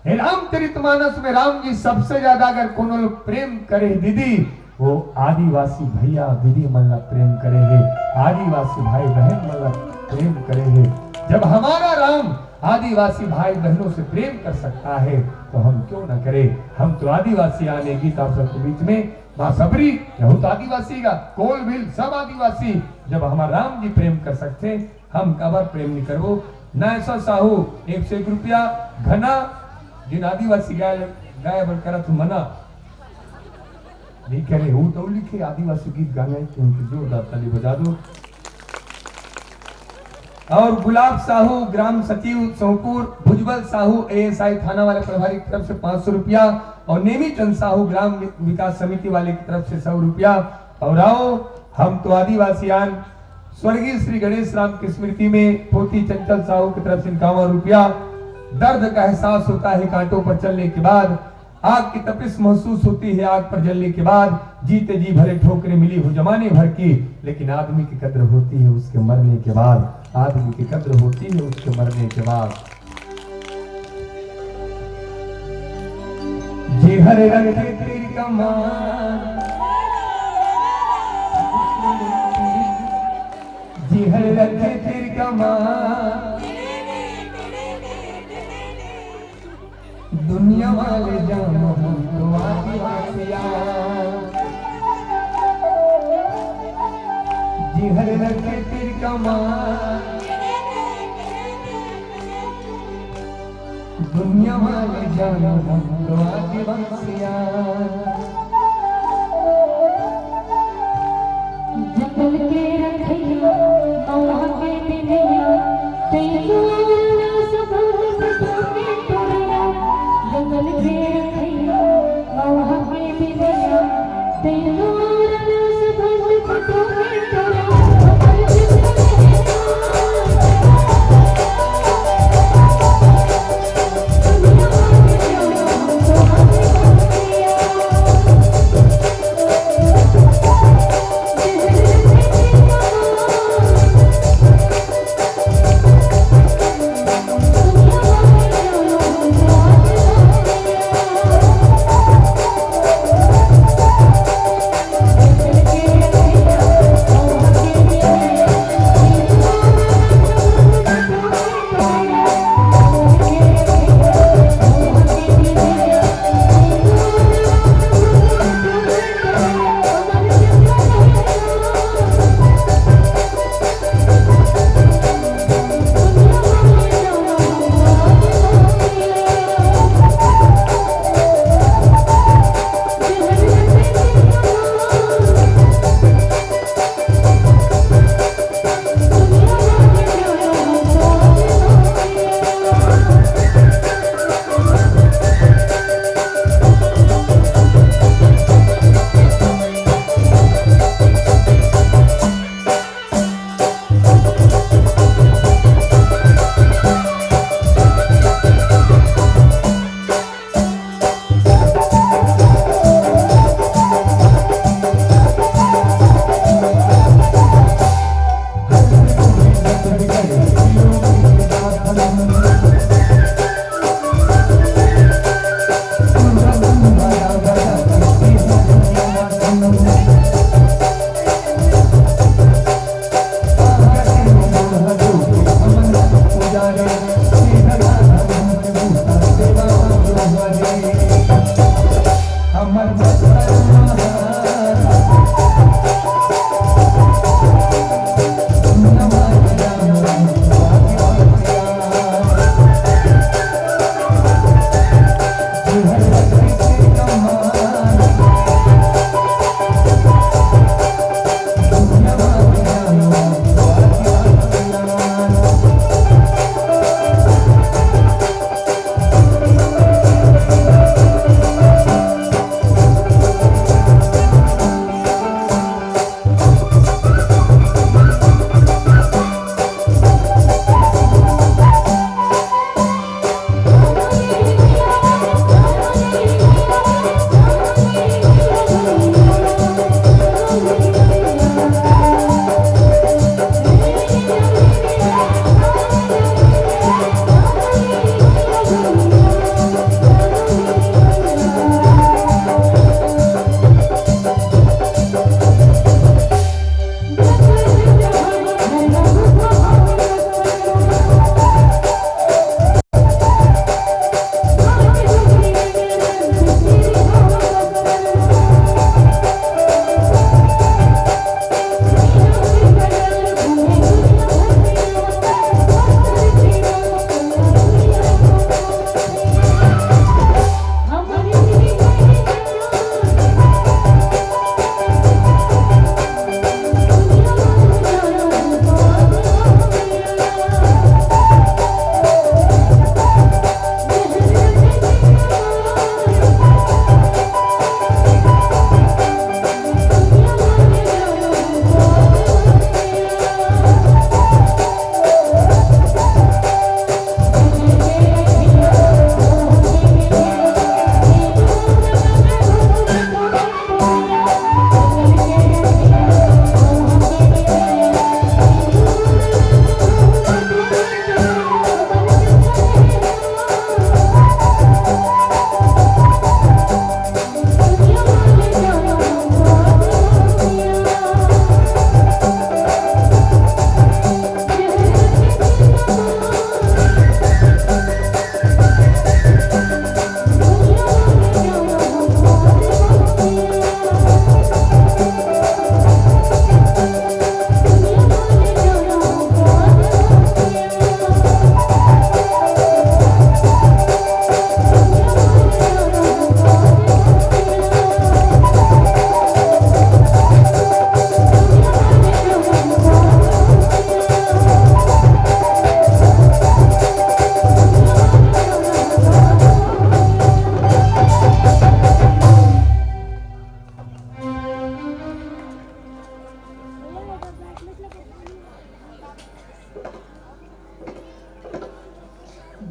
हे रामचरितमानस में राम जी सबसे ज्यादा अगर कोनो लोग प्रेम करे हे दीदी, वो आदिवासी भैया दीदी मन ला प्रेम करे हे, आदिवासी भाई बहन मन ला प्रेम करे हे। जब हमारा राम आदिवासी भाई बहनों से प्रेम कर सकता है तो हम क्यों ना करें? हम तो आदिवासी आन। ये गीत आप सबके बीच में माँ सबरी, यहू तो आदिवासी का, कोल भील सब आदिवासी। जब हमारा राम जी प्रेम कर सकते हैं, हम काबर प्रेम नहीं करबो? नैसा साहू एक सौ एक रुपया, घना जिन आदिवासी गाय गाय बर करत मना। नहीं करे, वो तो लिखे आदिवासी गीत गाना है, क्योंकि जोरदार ताली बजा दो। और गुलाब साहू, ग्राम सचिव सोमपुर, भुजबल साहू, एएसआई थाना वाले प्रभारी की तरफ से पाँच सौ रुपया, और नेमीचंद साहू, ग्राम विकास समिति वाले की तरफ से सौ रुपया। और आओ, हम तो आदिवासी आन, स्वर्गीय श्री गणेश राम की स्मृति में पोती चंचल साहू की तरफ से इक्यावन रुपया। दर्द का एहसास होता है कांटों पर चलने के बाद, आग की तपिश महसूस होती है आग पर जलने के बाद। जीते जी भले ठोकरें मिली हो जमाने भर की, लेकिन आदमी की कद्र होती है उसके मरने के बाद। आदमी की कद्र होती है उसके मरने के बाद। जी हर रखे तेरी कमान, जी हर रखे तेरी कमान। दुनिया वाले जानो हम तो आदिवासिया। जी हर रखे तेरी कमान। दुनिया वाले जानो हम तो आदिवासिया। जंगल के रखैया, मौहा के बिनैया, तैं तो आवारा सबन बटोरे टोरैया। जंगल के रखैया, मौहा के बिनैया, तैं तो आवारा सबन बटोरे टोरैया।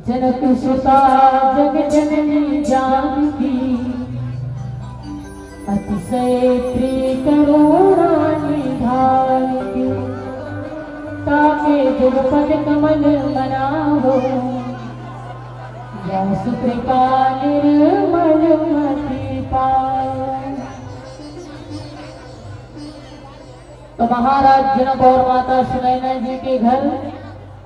जनक सुता जग जननी जानकी, अतिशय प्रीत करुणा निधानकी। ताके जुगपद कमल मनावो, जासु कृपा निर्मल मति पावो। तो महाराज जनक और माता सुनैना जी के घर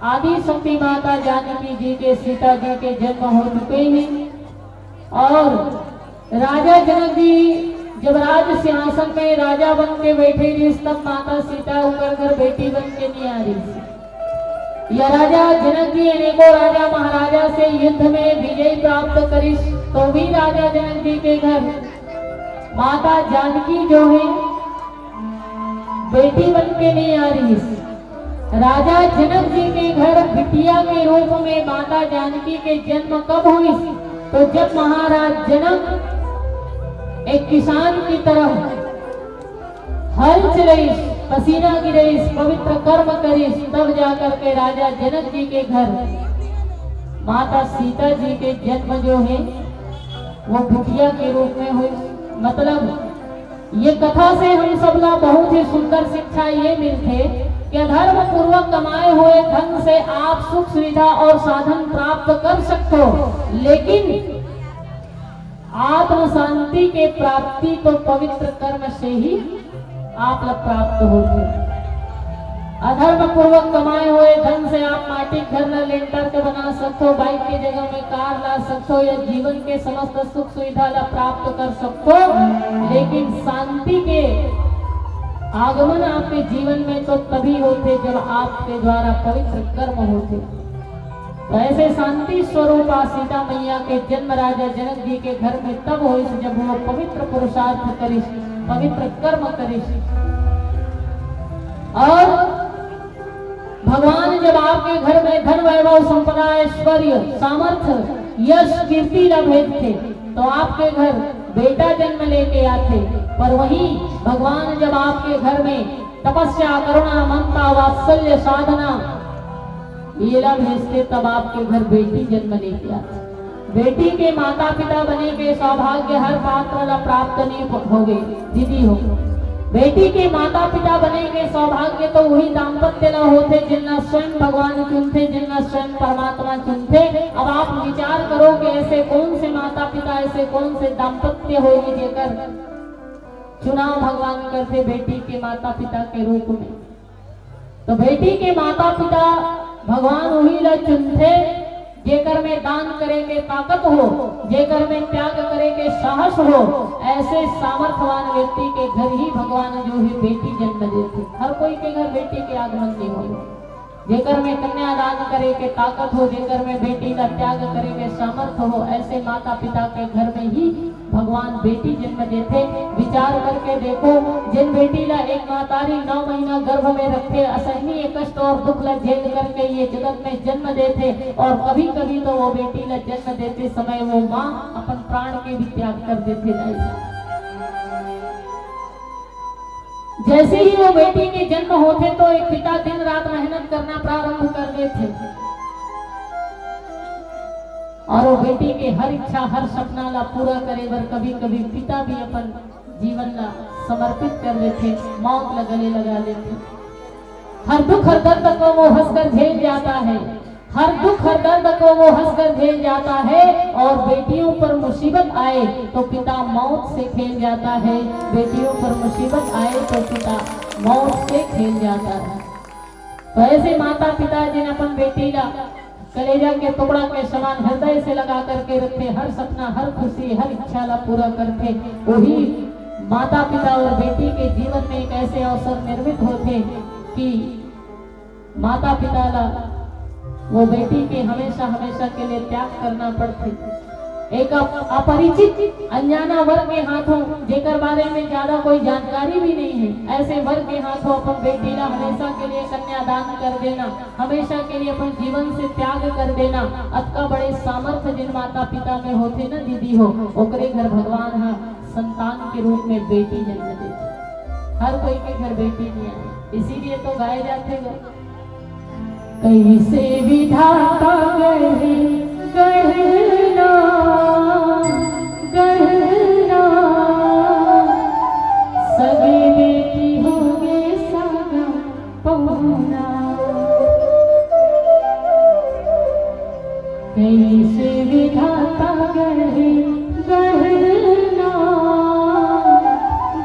आदि शक्ति माता जानकी जी के, सीता जी के जन्म हो चुके हैं। और राजा जनक जी जब राज सिंहासन में राजा बन के बैठे रहिस, तब माता सीता उनकर घर बेटी बन के नहीं आ रहिस। या राजा जनक जी अनेकों राजा महाराजा से युद्ध में विजय प्राप्त करिस, तो भी राजा जनक जी के घर माता जानकी जो है बेटी बन के नहीं आ रहिस। राजा जनक जी के घर बिटिया के रूप में माता जानकी के जन्म कब हुई? तो जब महाराज जनक एक किसान की तरह हल चलइस, पसीना गिरइस, पवित्र कर्म करिस, तब जाकर के राजा जनक जी के घर माता सीता जी के जन्म जो है वो बिटिया के रूप में हुई। मतलब ये कथा से हम सबला बहुत ही सुंदर शिक्षा ये मिलथे कि अधर्म पूर्वक कमाए हुए धन से आप सुख सुविधा और साधन प्राप्त कर सकते हो, लेकिन आत्म शांति के प्राप्ति तो पवित्र कर्म से ही आप ला प्राप्त होथे। अधर्म पूर्वक कमाए हुए धन से आप माटी के घर ला लेंटर के बना सकते हो, बाइक के जगह में कार ला सकते हो, या जीवन के समस्त सुख सुविधा ला प्राप्त कर सकते हो, लेकिन शांति के आगमन आपके जीवन में तो तभी होथे जब आपके द्वारा पवित्र कर्म होथे। तो ऐसे शांति स्वरूपा सीता मैया के जन्म राजा जनक जी के घर में तब होइस जब वो पवित्र पुरुषार्थ करिस, पवित्र कर्म करिस। और भगवान जब आपके घर में धन वैभव संपदा ऐश्वर्य सामर्थ्य यश कीर्ति ला भेजथे तो आपके घर बेटा जन्म लेके आथे, पर वहीं भगवान जब आपके घर में तपस्या करुणा ममता वात्सल्य साधना ये ला भेजथे तब आपके घर बेटी जन्म लेके आथे। बेटी के माता पिता बने के सौभाग्य हर पात्र ला प्राप्त नहीं होवे दीदी हो। बेटी के माता पिता बने के सौभाग्य तो वही दाम्पत्य ला होथे जिनला स्वयं भगवान चुनथे, जिनला स्वयं परमात्मा चुनथे। अब आप विचार करो कि ऐसे कौन से माता पिता, ऐसे कौन से दाम्पत्य होही जेकर चुनाव भगवान करथे बेटी के माता पिता के रूप में। तो बेटी के माता पिता भगवान उही ला चुनथे जेकर में दान करे के ताकत हो, जेकर में त्याग करे के साहस हो। ऐसे सामर्थवान व्यक्ति के घर ही भगवान जो है बेटी जन्म देथे। हर कोई के घर बेटी के आगमन नहीं हो। जेकर में कन्यादान करे के ताकत हो, जेकर में बेटी ला त्याग करे के सामर्थ्य हो, ऐसे माता पिता के घर में ही भगवान बेटी जन्म देथे। विचार करके देखो, जिन बेटी ला एक महतारी नौ महीना गर्भ में रखथे, असहनीय कष्ट और दुख ला झेल करके ये जगत में जन्म देथे, और कभी कभी तो वो बेटी ला जन्म देते समय वो माँ अपन प्राण के भी त्याग कर देथे। दाई, जैसे ही वो बेटी के जन्म होथे तो एक पिता दिन रात मेहनत करना प्रारंभ कर देथे और वो बेटी के हर इच्छा, हर सपना ला पूरा करे बर कभी कभी पिता भी अपन जीवन ला समर्पित कर देथे, मौत ला गले लगा लेथे। हर दुख हर दर्द को वो हंसकर झेल जाता है, हर दुख हर दर्द को वो हंसकर झेल जाता है। और बेटियों पर मुसीबत आए तो पिता मौत से खेल जाता है, बेटियों पर मुसीबत आए तो पिता मौत से खेल जाता है। तो ऐसे माता पिता जिन अपन बेटी ला कलेजा के टुकड़ा के समान हृदय से लगा करके रखथे, हर सपना, हर खुशी, हर इच्छा ला पूरा करथे, वही माता पिता और बेटी के जीवन में एक ऐसे अवसर निर्मित होथे कि माता पिता ला वो बेटी के हमेशा हमेशा के लिए त्याग करना पड़थे। एक अप-, अपरिचित अनजाना वर के हाथों, जेकर बारे में ज्यादा कोई जानकारी भी नहीं है, ऐसे वर के हाथों अपन बेटी ला हमेशा के लिए कन्यादान कर देना, हमेशा के लिए अपन जीवन से त्याग कर देना, अतका बड़े सामर्थ्य जिन माता पिता में होथे ना दीदी हो, ओकरे घर भगवान ह संतान के रूप में बेटी जन्म देथे। हर कोई के घर बेटी नहीं आए, इसीलिए तो गाए जाथे गा, कैसे विधाता गढ़े गहना, गहना, सगे बेटी होगे सगा पहुना। कइसे विधाता गढ़े गहना,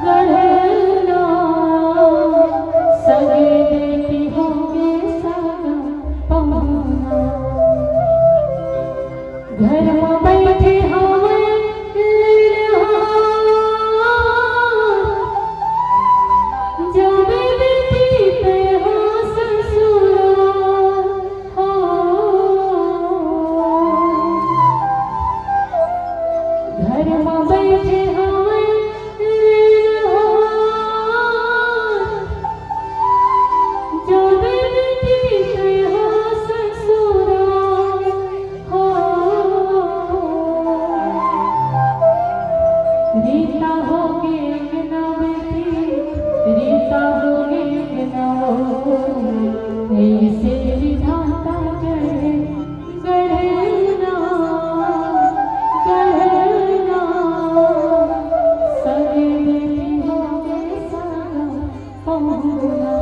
गहना, सगे बेटी होगे सगा पहुना। घर म बइठे हवय लइलहा, जाबे बेटी तैं हा ससुरा। हो, घर म बइठे हवय लइलहा, जाबे बेटी तैं हा ससुरा। हो, रीता होगे अंगना बेटी, रीता होगे अंगना। अइसे विधाता गढ़े गहना, गहना, सगे बेटी होगे सगा पहुना।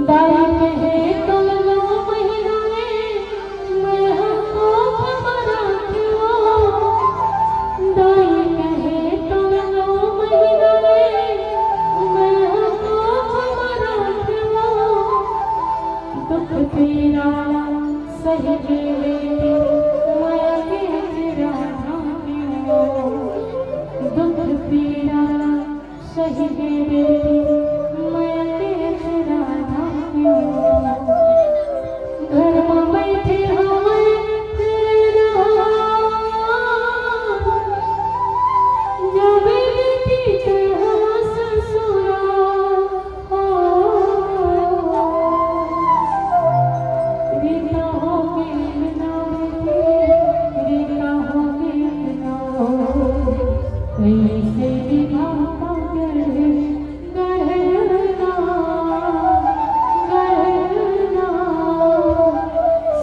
दाई कहे तोला नौ महीना रे, मैं हा कोख म राखेंव। दाई कहे तोला नौ महीना रे, मैं हा कोख म राखेंव। दुख पीरा सहि के बेटी, मया के अचरा ढांकेंव। दुख पीरा सहि के बेटी, मया के अचरा ढांकेंव। घर म बइठे हवय लइलहा, जाबे बेटी तैं हा ससुरा। हो, रीता होगे अंगना बेटी, रीता होगे अंगना। कइसे विधाता गढ़े गहना, गहना,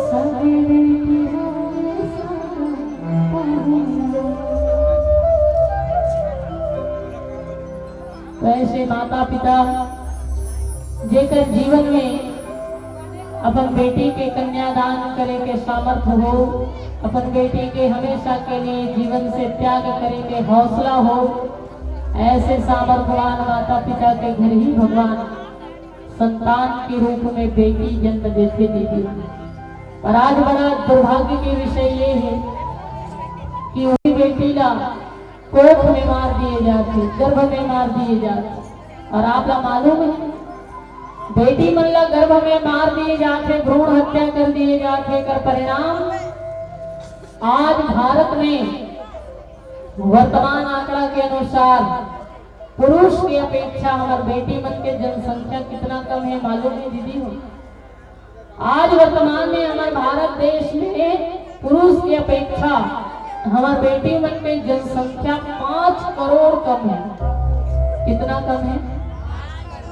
सगे बेटी होगे सगा पहुना। तो ऐसे माता पिता जेकर जीवन में अपन बेटी के कन्यादान करे के सामर्थ्य हो, अपन बेटी के हमेशा के लिए जीवन से त्याग करे के हौसला हो, ऐसे सामर्थ्यवान माता पिता के घर ही भगवान संतान के रूप में बेटी जन्म देथे दीदी। पर आज बड़ा दुर्भाग्य के विषय ये है कि वही बेटी ला कोख में मार दिए जाथे, गर्भ में मार दिए जाथे। और आप ला मालूम है, बेटी मन ला गर्भ में मार दिए जाथे, भ्रूण हत्या कर दिए जाथे। एकर परिणाम आज भारत में वर्तमान आंकड़ा के अनुसार पुरुष के अपेक्षा हमर बेटी मन के जनसंख्या कितना कम है, मालूम है दीदी हो? आज वर्तमान में हमर भारत देश में पुरुष के अपेक्षा हमर बेटी मन के जनसंख्या पाँच करोड़ कम है। कितना कम है?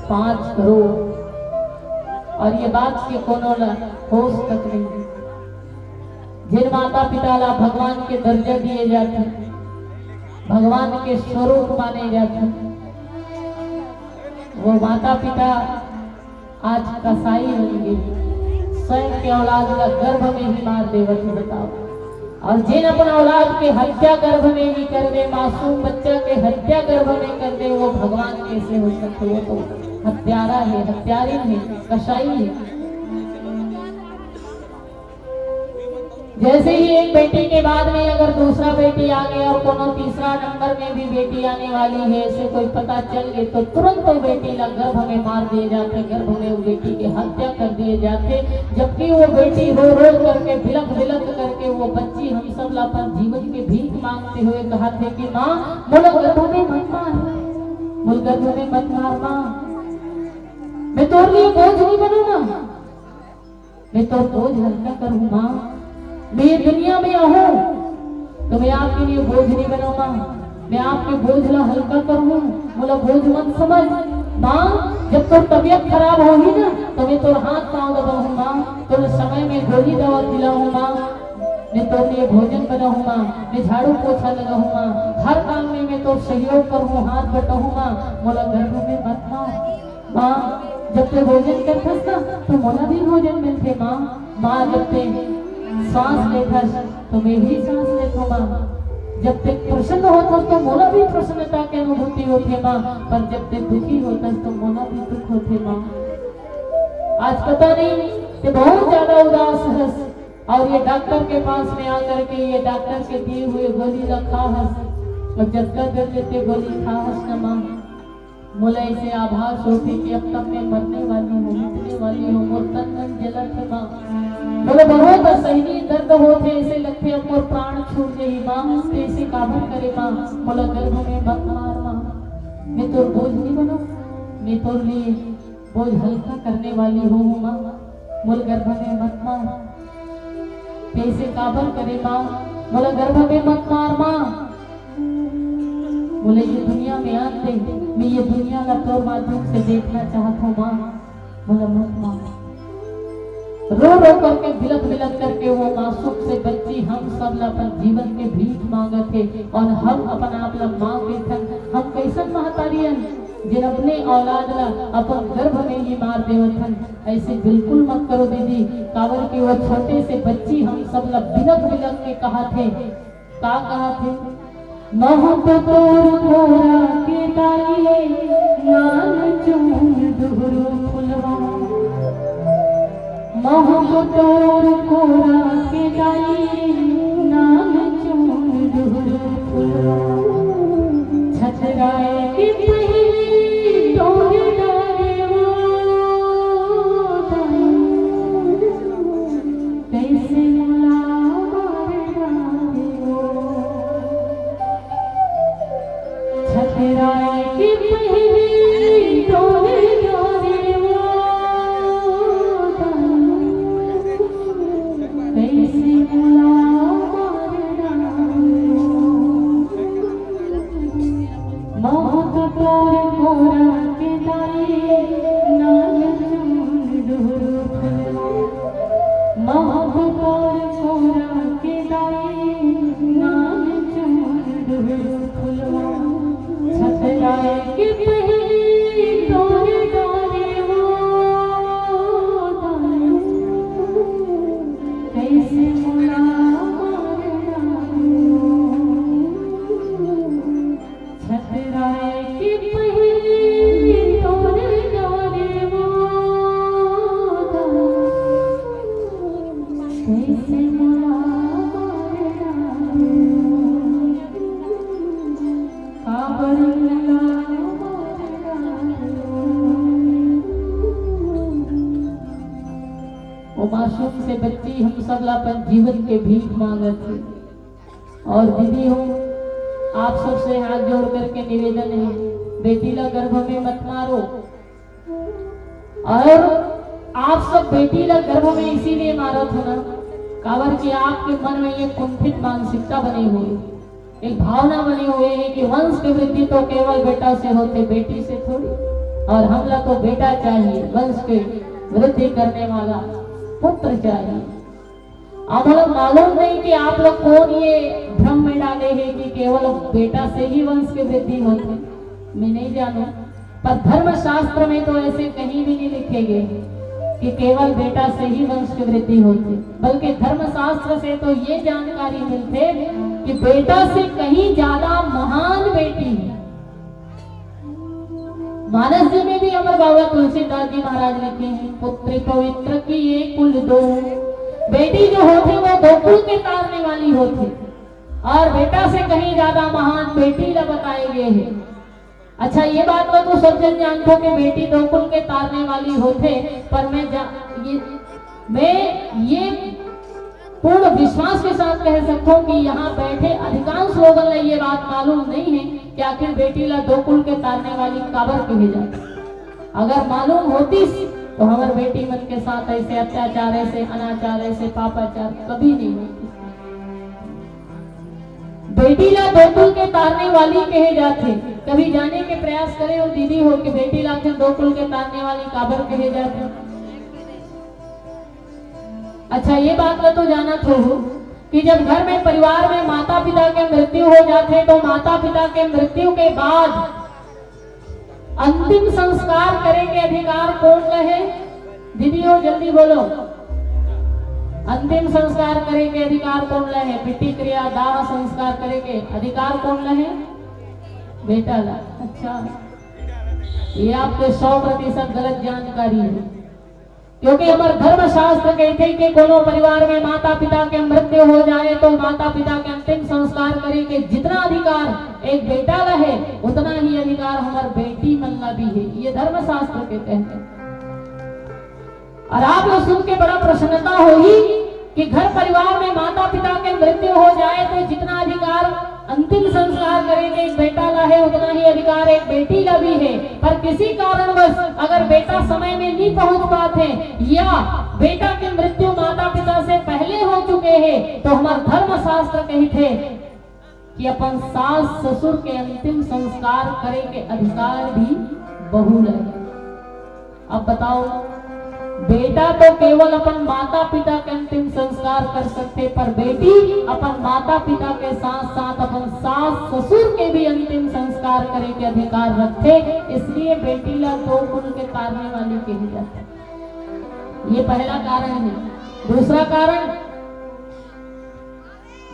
पाँच करोड़। और ये बात के कोनो ला होश तक नहीं है। जिन माता पिता ला भगवान के दर्जा दिए जाथे, भगवान के स्वरूप माने जाथे, वो माता पिता आज कसाई बन गे, स्वयं के औलाद ला गर्भ में ही मार देवत है, बताओ। और जिन अपन औलाद के हत्या गर्भ में ही कर दे, मासूम बच्चा के हत्या गर्भ में कर दे, वो भगवान कैसे हो सकते? वो तो हत्यारा है, हत्यारिन है, कसाई है। जैसे ही एक बेटी के बाद में अगर दूसरा बेटी आ गया और कोनो तीसरा नंबर में भी बेटी आने वाली है, ऐसे कोई पता चल गए, तो तुरंत वो बेटी ला गर्भ में मार दिए जाते, गर्भ में वो बेटी के हत्या कर दिए जाते। जबकि वो बेटी रो रो करके, बिलख बिलख करके वो बच्ची हम सब ला अपन जीवन के भीख मांगते हुए कहा थे कि माँ, मोला गर्भ में मत मार, मोला गर्भ में मत मार माँ, मैं तोर लिए बोझ नहीं बनूं माँ। मैं तोर बोझ हल्का करूं माँ। मैं ये दुनिया में आऊं तो मैं आपके लिए बोझ नहीं बनूं माँ। मैं आपके बोझ ला हल्का करूं, मोला बोझ मत समझ माँ। जब तोर तबीयत खराब होही ना, तो मैं तोर हाथ पांव दबाहूं माँ, तोर समय में गोली दवा खिलाहूँ माँ, मैं तोर लिए भोजन बनाहूँ माँ, मैं झाड़ू पोछा लगाहूँ माँ, हर काम में मैं तोर सहयोग करहूँ, हाथ बटाहूँ माँ, मोला गर्भ में मत मार। माँ, जब ते भोजन करथस ना, तो मोला भी भोजन मिलथे माँ। माँ, जब ते सांस लेथस, तो मैं भी सांस लेथों माँ। जब ते प्रसन्न होथस, तो मोला भी प्रसन्नता के अनुभूति होथे माँ, पर जब ते दुखी होथस, तो मोला भी दुख होथे माँ। आज पता नहीं, ते बहुत ज्यादा उदास हस, और ये डॉक्टर के पास में आकर के ये डॉक्टर के दिए हुए गोली ला खा हस, और जतका देर ले ते गोली खा हस न माँ, मोला ऐसे आभास होथे कि अब तब मैं मरने वाली हूँ, मिटने वाली हूँ, मोर तन मन जलत हे माँ। मोला बहुत असहनीय दर्द होथे, ऐसे लगथे अब मोर प्राण छूट जाही माँ। ते ऐसे काबर करे माँ, मोला गर्भ में मत मार माँ। मैं तोर बोझ नहीं बनूँ, मैं तोर लिए बोझ हल्का करने वाली हूँ माँ। मोला गर्भ में मत मार। ते ऐसे काबर करे माँ, मोला गर्भ में मत मार माँ। मोला ये दुनिया में आन दे, मैं ये दुनिया ला तोर माध्यम से देखना चाहत हूँ माँ, मोला मत मार। रो रो करके, बिलख बिलख करके वो मासूम से बच्ची हम सब ला अपन जीवन के भीख मांगत हे, और हम अपन आप ला माँ कहिथन। हम कैसन महतारी अन, जेन अपने औलाद ला अपन गर्भ में ही मार देवत हन। ऐसे बिल्कुल मत करो दीदी, काबर कि वो छोटे से बच्ची हम सब ला बिलख बिलख के कहत हे। का कहत हे? महूँ तो तोर कोरा के दाई, नान चुन दुहरो फुलवा। महूँ तो तोर कोरा के दाई, नान चुन दुहरो फुलवा। छतराए के पहिली तोरे डारे वो दाई, कैसे मोला मार डारे वो। छतराए के पहिली तोरे डारे वो दाई, कैसे मोला मार डारे वो। महूँ तो तोर कोरा के दाई, नान चुन डुहरो फुलवा। महूँ तो तोर कोरा के दाई, नान चुन डुहरो फुलवा। छतराए के पहिली तोरे डारे वो दाई, कैसे मोला मार डारे वो। छतराए के पहिली तोरे डारे वो दाई, कैसे मोला मार डारे वो। काबर मोला मार डारे वो। वो मासूम से बच्ची हम सब ला अपन जीवन के भीख मांगत हे। और दीदी हो, आप सबसे हाथ जोड़ करके निवेदन है, बेटी ला गर्भ में मत मारो। और आप सब बेटी ला गर्भ में इसीलिए मारत हो ना, काबर कि आपके मन में ये कुंठित मानसिकता बनी हुई, एक भावना बनी हुई है कि वंश की वृद्धि तो केवल बेटा से होते, बेटी से थोड़ी। और हमला तो बेटा चाहिए, वंश की वृद्धि करने वाला पुत्र चाहिए। अब हमला मालूम नहीं कि आप लोग कौन ये भ्रम में डाले हैं कि केवल बेटा से ही वंश की वृद्धि होती। मैं नहीं जानू, पर धर्मशास्त्र में तो ऐसे कहीं भी नहीं लिखे गए कि केवल बेटा से ही वंश की वृद्धि होती, बल्कि धर्मशास्त्र से तो ये जानकारी मिलते कि बेटा से कहीं ज्यादा महान बेटी है। मानस जी में भी हमर बाबा तुलसीदास जी महाराज लिखे हैं, पुत्री पवित्र किए कुल दो। बेटी जो होती वो दो कुल के तारने वाली होती, और बेटा से कहीं ज्यादा महान बेटी ला बताए गए हैं। अच्छा, ये बात ला तो सब जन जानथो कि बेटी दो कुल के तारने वाली होथे, पर मैं जा-, ये, मैं ये पूर्ण विश्वास के साथ कह सकता हूँ कि यहाँ बैठे अधिकांश लोगन ला ये बात मालूम नहीं है कि आखिर बेटी ला दो कुल के तारने वाली काबर कहे जाथे। अगर मालूम होतिस तो हमर बेटी मन के साथ ऐसे अत्याचार, ऐसे अनाचार, ऐसे पापाचार कभी नहीं होतिस। बेटी ला दो कुल के तारने वाली कहे जाथे। कभी जाने के प्रयास करे हो दीदी हो कि बेटी ला आखिर दो कुल के तारने वाली काबर कहे जाथे? अच्छा, ये बात ला तो जानत होहू कि जब घर में, परिवार में माता पिता के मृत्यु हो जाथे, तो माता पिता के मृत्यु के बाद अंतिम संस्कार करे के अधिकार कोन ला हे? दीदी हो, जल्दी बोलो, अंतिम संस्कार करे के अधिकार कोन ला हे? पितृ क्रिया, दाह संस्कार करे के अधिकार कोन ला हे? बेटा ला। अच्छा, ये आपके सौ प्रतिशत गलत जानकारी हे, क्योंकि हमर धर्मशास्त्र कहथे कि कोनो परिवार में माता पिता के मृत्यु हो जाए, तो माता पिता के अंतिम संस्कार करे के जितना अधिकार एक बेटा ला हे, उतना ही अधिकार हमर बेटी मन ला भी हे। ये धर्मशास्त्र के कहथे। और आप लोग सुन के बड़ा प्रसन्नता होही कि घर परिवार में माता पिता के मृत्यु हो जाए, तो जितना अधिकार अंतिम संस्कार करे के एक बेटा ला हे, उतना ही अधिकार एक बेटी ला भी हे। पर किसी कारणवश अगर बेटा समय में नहीं पहुंच पाथे, या बेटा के मृत्यु माता पिता से पहले हो चुके हे, तो हमर धर्मशास्त्र कहथे कि अपन सास ससुर के अंतिम संस्कार करे के अधिकार भी बहू ला हे। अब बताओ, बेटा तो केवल अपन माता पिता के अंतिम संस्कार कर सकथे, पर बेटी अपन माता पिता के साथ साथ अपन सास ससुर के भी अंतिम संस्कार करे के अधिकार रखथे। इसलिए बेटी ला दो कुल के तारने वाली कही जाथे। ये पहला कारण हे। दूसरा कारण,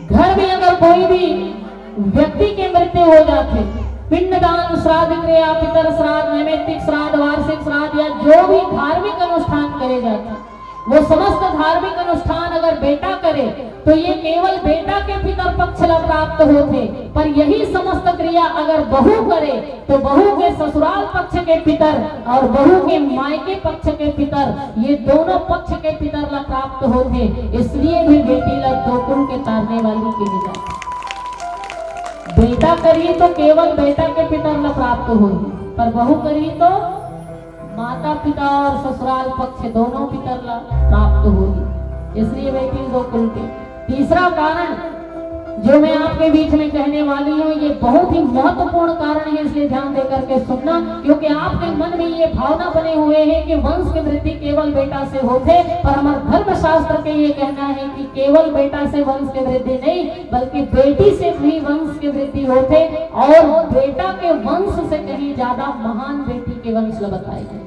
घर में अगर कोई भी व्यक्ति के मृत्यु हो जाथे, पिंडदान, श्राद्ध क्रिया, पितर श्राद्ध, नैमित्तिक श्राद्ध, वार्षिक श्राद्ध या जो भी धार्मिक अनुष्ठान करे जाथे, वो समस्त धार्मिक अनुष्ठान अगर बेटा करे, तो ये केवल बेटा के पितर पक्ष ला प्राप्त होथे, पर यही समस्त क्रिया अगर बहू करे, तो बहू के ससुराल पक्ष के पितर और बहू के मायके पक्ष के पितर, ये दोनों पक्ष के पितर ला प्राप्त होथे। इसलिए भी बेटी ला दो कुल के तारने वाली कहे जाथे। बेटा करही तो केवल बेटा के पितर ला प्राप्त होही, पर बहू करही तो माता पिता और ससुराल पक्ष दोनों पितर ला प्राप्त होही। इसलिए बेटी दो कुल के। तीसरा कारण जो मैं आपके बीच में कहने वाली हूँ, ये बहुत ही महत्वपूर्ण कारण है, इसलिए ध्यान दे करके सुनना, क्योंकि आपके मन में ये भावना बने हुए है कि वंश की वृद्धि केवल बेटा से होथे, पर हमर धर्मशास्त्र के ये कहना है कि केवल बेटा से वंश की वृद्धि नहीं, बल्कि बेटी से भी वंश की वृद्धि होथे, और बेटा के वंश से कहीं ज्यादा महान बेटी के वंश ला बताए गए।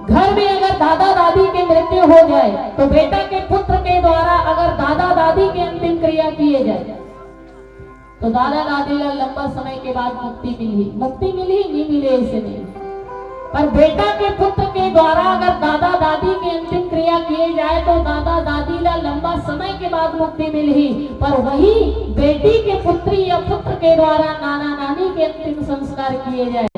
घर में अगर दादा दादी के मृत्यु हो जाए, तो बेटा के पुत्र के द्वारा अगर दादा दादी के अंतिम क्रिया किए जाए, तो दादा दादी ला लंबा समय के बाद मुक्ति मिलही। मुक्ति मिलही, नहीं मिले, ऐसे नहीं। पर बेटा के पुत्र के द्वारा अगर दादा दादी के अंतिम क्रिया किए जाए, तो दादा दादी ला लंबा समय के बाद मुक्ति मिलही। पर वही बेटी के पुत्री या पुत्र के द्वारा नाना नानी के अंतिम संस्कार किए जाए,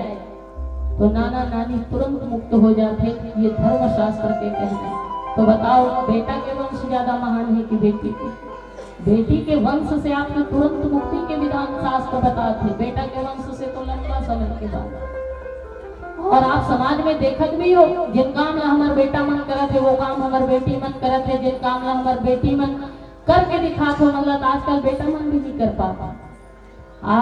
तो नाना नानी तुरंत मुक्त हो जाथे। ये धर्मशास्त्र के कहना। तो बताओ, बेटा के वंश ज्यादा महान है कि बेटी के? बेटी के वंश से आपको तुरंत मुक्ति के विधान शास्त्र बताथे, बेटा के वंश से तो लंबा समय के बाद। और आप समाज में देखत भी हो, जिन काम ला हमर बेटा मन करत हे, वो काम हमर बेटी मन करत हे, जिन काम ला हमर बेटी मन करके दिखात हो, मतलब आजकल बेटा मन भी नहीं कर पाता। आ,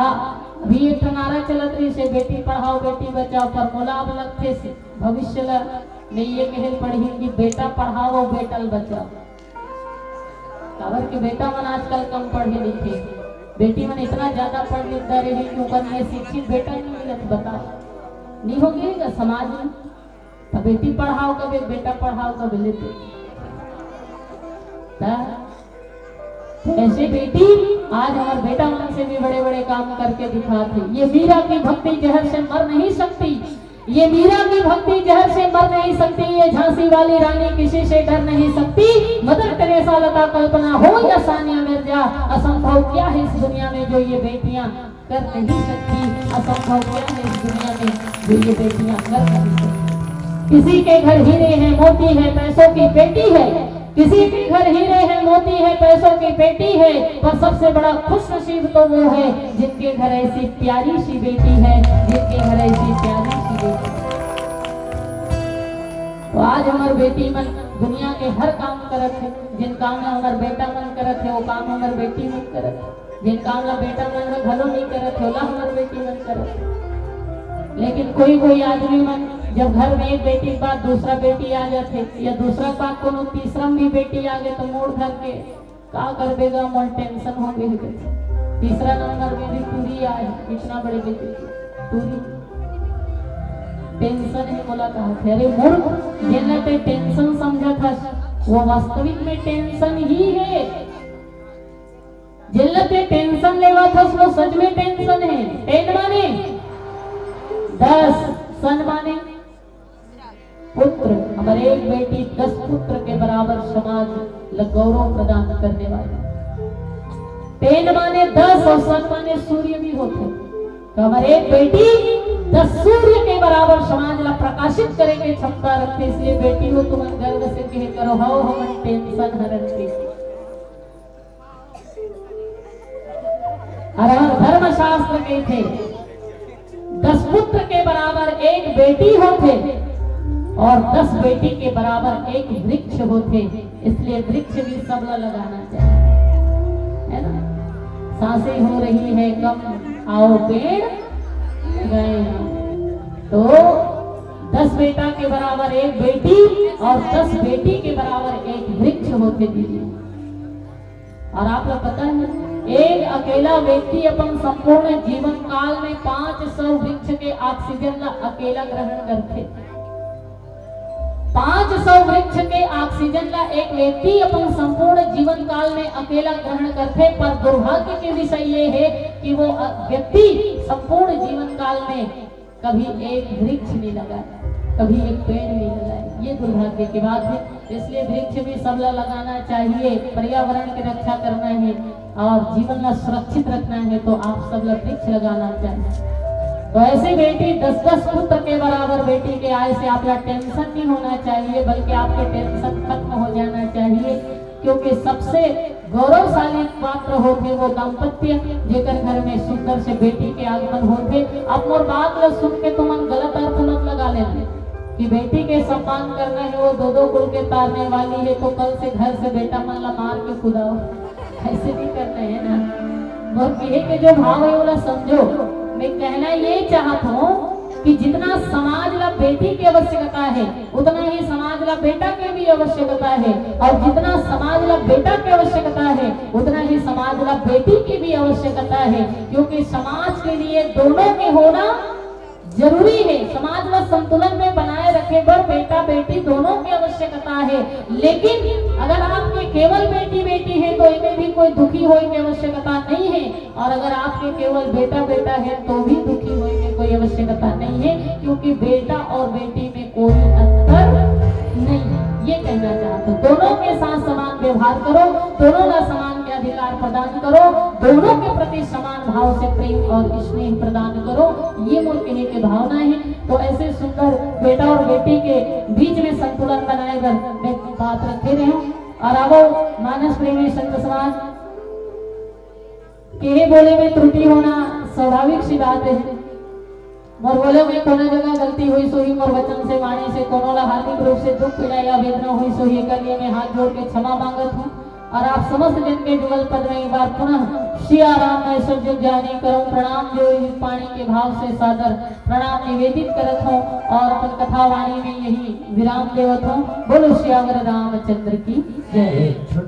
अभी एक ठन नारा चलत रहिस हे, "बेटी पढ़ाओ, बेटी बचाओ", पर मोला अब लगथे से भविष्य ला मैं ये कहे ल पड़ही कि बेटा पढ़ाओ अउ बेटा ल बचाओ। काबर कि बेटा मन आजकल कम पढ़े लिखे, बेटी मन इतना ज्यादा पढ़ लिख डरे हे कि ओकर लिए शिक्षित बेटा नहीं मिलत। बताओ, नहीं होगे का समाज में? त बेटी पढ़ाओ कबे, बेटा पढ़ाओ कबे लेते। त तो ऐसे बेटी आज हमर बेटा मन से भी बड़े-बड़े काम करके दिखात हे। ये मीरा की भक्ति जहर से मर नहीं सकती, ये मीरा की भक्ति जहर से मर नहीं सकती, ये झांसी वाली रानी किसी से डर नहीं सकती। मदर टेरेसा, लता, कल्पना हो या सानिया मिर्जा, असंभव क्या है इस दुनिया में जो ये बेटियां कर नहीं सकती, असंभव क्या है इस दुनिया में जो ये बेटियां कर नहीं सकती। किसी के घर हीरे हैं, मोती है, पैसों की पेटी है, किसी के घर हीरे हैं, मोती है, पैसों की पेटी है, पर सबसे बड़ा खुशनसीब तो वो है जिनके घर ऐसी प्यारी सी बेटी है, जिनके घर ऐसी प्यारी सी बेटी है। तो आज हमर बेटी मन दुनिया के हर काम करत हे, जिन काम ला हमर बेटा मन करत हे, वो काम हमर बेटी मन करत हे। जिन काम ला बेटा मन ह घलो नहीं करत हे, ओला हमर बेटी मन करत हे। लेकिन कोई कोई आदमी मन जब घर में एक बेटी के बाद दूसरा बेटी आ जाथे या दूसरा के बाद कोनो तीसरा में भी बेटी आ गए तो मूड़ धर के का कर देगा, मोर टेंशन हो गई है। तीसरा नंबर में भी टूरी आए, इतना बड़े बेटी की टूरी। टेंशन है बोला कहा थे, अरे मूर्ख, जेन ला ते टेंशन समझा था वो वास्तविक में टेंशन ही है। जेन ला ते टेंशन लेवा था वो सच में टेंशन है। टेन माने दस, सन माने पुत्र। हमारे एक बेटी दस पुत्र के बराबर समाज ल गौरव प्रदान करने वाली। टेन माने दस और सन माने सूर्य भी होथे। तो हमारे एक बेटी दस सूर्य के बराबर समाज ला प्रकाशित करे के क्षमता रखथे। इसलिए बेटी हो, तुमन गर्व से कहे करो, "हव, हमन टेंशन हरन के।" और हमर धर्मशास्त्र कहिथे, दस पुत्र के बराबर एक बेटी होथे और दस बेटी के बराबर एक वृक्ष होथे। इसलिए वृक्ष भी सबला लगाना चाहिए, है ना? सांसें हो रही है कम, आओ पेड़ लगाएं। तो दस बेटा के बराबर एक बेटी और दस बेटी के बराबर एक वृक्ष होथे दीदी। और आप लोग पता है, एक अकेला व्यक्ति अपन संपूर्ण जीवन काल में पाँच सौ वृक्ष के ऑक्सीजन ला अकेला ग्रहण करथे। पाँच सौ वृक्ष के ऑक्सीजन ला एक व्यक्ति अपन संपूर्ण जीवन काल में अकेला ग्रहण करथे, पर दुर्भाग्य के विषय ये है कि वो अ-, व्यक्ति संपूर्ण जीवन काल में कभी एक वृक्ष नहीं लगाए, कभी एक पेड़ नहीं लगाए। ये दुर्भाग्य की बात है। इसलिए वृक्ष भी सबला लगाना चाहिए, पर्यावरण की रक्षा करना है और जीवन ला सुरक्षित रखना है, तो आप सबला वृक्ष लगाना चाहिए। तो ऐसी बेटी दस दस पुत्र के बराबर बेटी के आए से आपला टेंशन नहीं होना चाहिए, बल्कि आपके टेंशन खत्म हो जाना चाहिए, क्योंकि सबसे गौरवशाली पात्र होथे वो दाम्पत्य, जेकर घर में सुंदर से बेटी के आगमन होथे। अब मोर बात ला सुन के तुमन गलत अर्थ मत लगा लेना कि बेटी के सम्मान करना है, वो दो दो कुल के तारने वाली है, तो कल से घर से बेटा मन ला मार के कुदाओ, ऐसे नहीं करना है ना। मोर कहे के जो भाव है, ओला समझो। मैं कहना ये चाहत हूँ कि जितना समाज ला बेटी की आवश्यकता है, उतना ही समाज ला बेटा के भी आवश्यकता है, और जितना समाज ला बेटा की आवश्यकता है, उतना ही समाज ला बेटी की भी आवश्यकता है, क्योंकि समाज के लिए दोनों के होना जरूरी है। समाज ला संतुलन में बनाए रखे बर बेटा बेटी दोनों की आवश्यकता है। लेकिन अगर आपके केवल बेटी बेटी है तो इनमें भी कोई दुखी होए की आवश्यकता नहीं है, और अगर आपके केवल बेटा बेटा है तो भी दुखी होए की कोई आवश्यकता नहीं है, क्योंकि बेटा और बेटी में कोई अंतर नहीं है। ये कहना चाहता हूँ, दोनों के साथ समान व्यवहार करो, दोनों का समान के अधिकार प्रदान करो, दोनों के प्रति समान भाव से प्रेम और स्नेह प्रदान करो। ये मोर कहे के भावना है। तो ऐसे सुंदर बेटा और बेटी के बीच में संतुलन बनाए बर मैं बात रखे रहे हूँ। और आवो मानस प्रेमी संत समाज, केहे बोले में त्रुटि होना स्वाभाविक सी बात है। मोर बोले में कोनो जगह गलती होइस होही, मोर वचन से, वाणी से कोनो ला हार्दिक रूप से दुख पीड़ा या वेदना होइस होही, एकर लिए मैं हाथ जोड़ के क्षमा मांगत हूँ। और आप समस्त जन के जुगल पद में एक बार पुनः सिया राम ऐश्वर्य जानी करूं प्रणाम, जो इस पानी के भाव से सादर प्रणाम निवेदित करत हूँ और अपन कथा वाणी में यही विराम देवत हूँ। बोलो सियावर रामचंद्र की जय।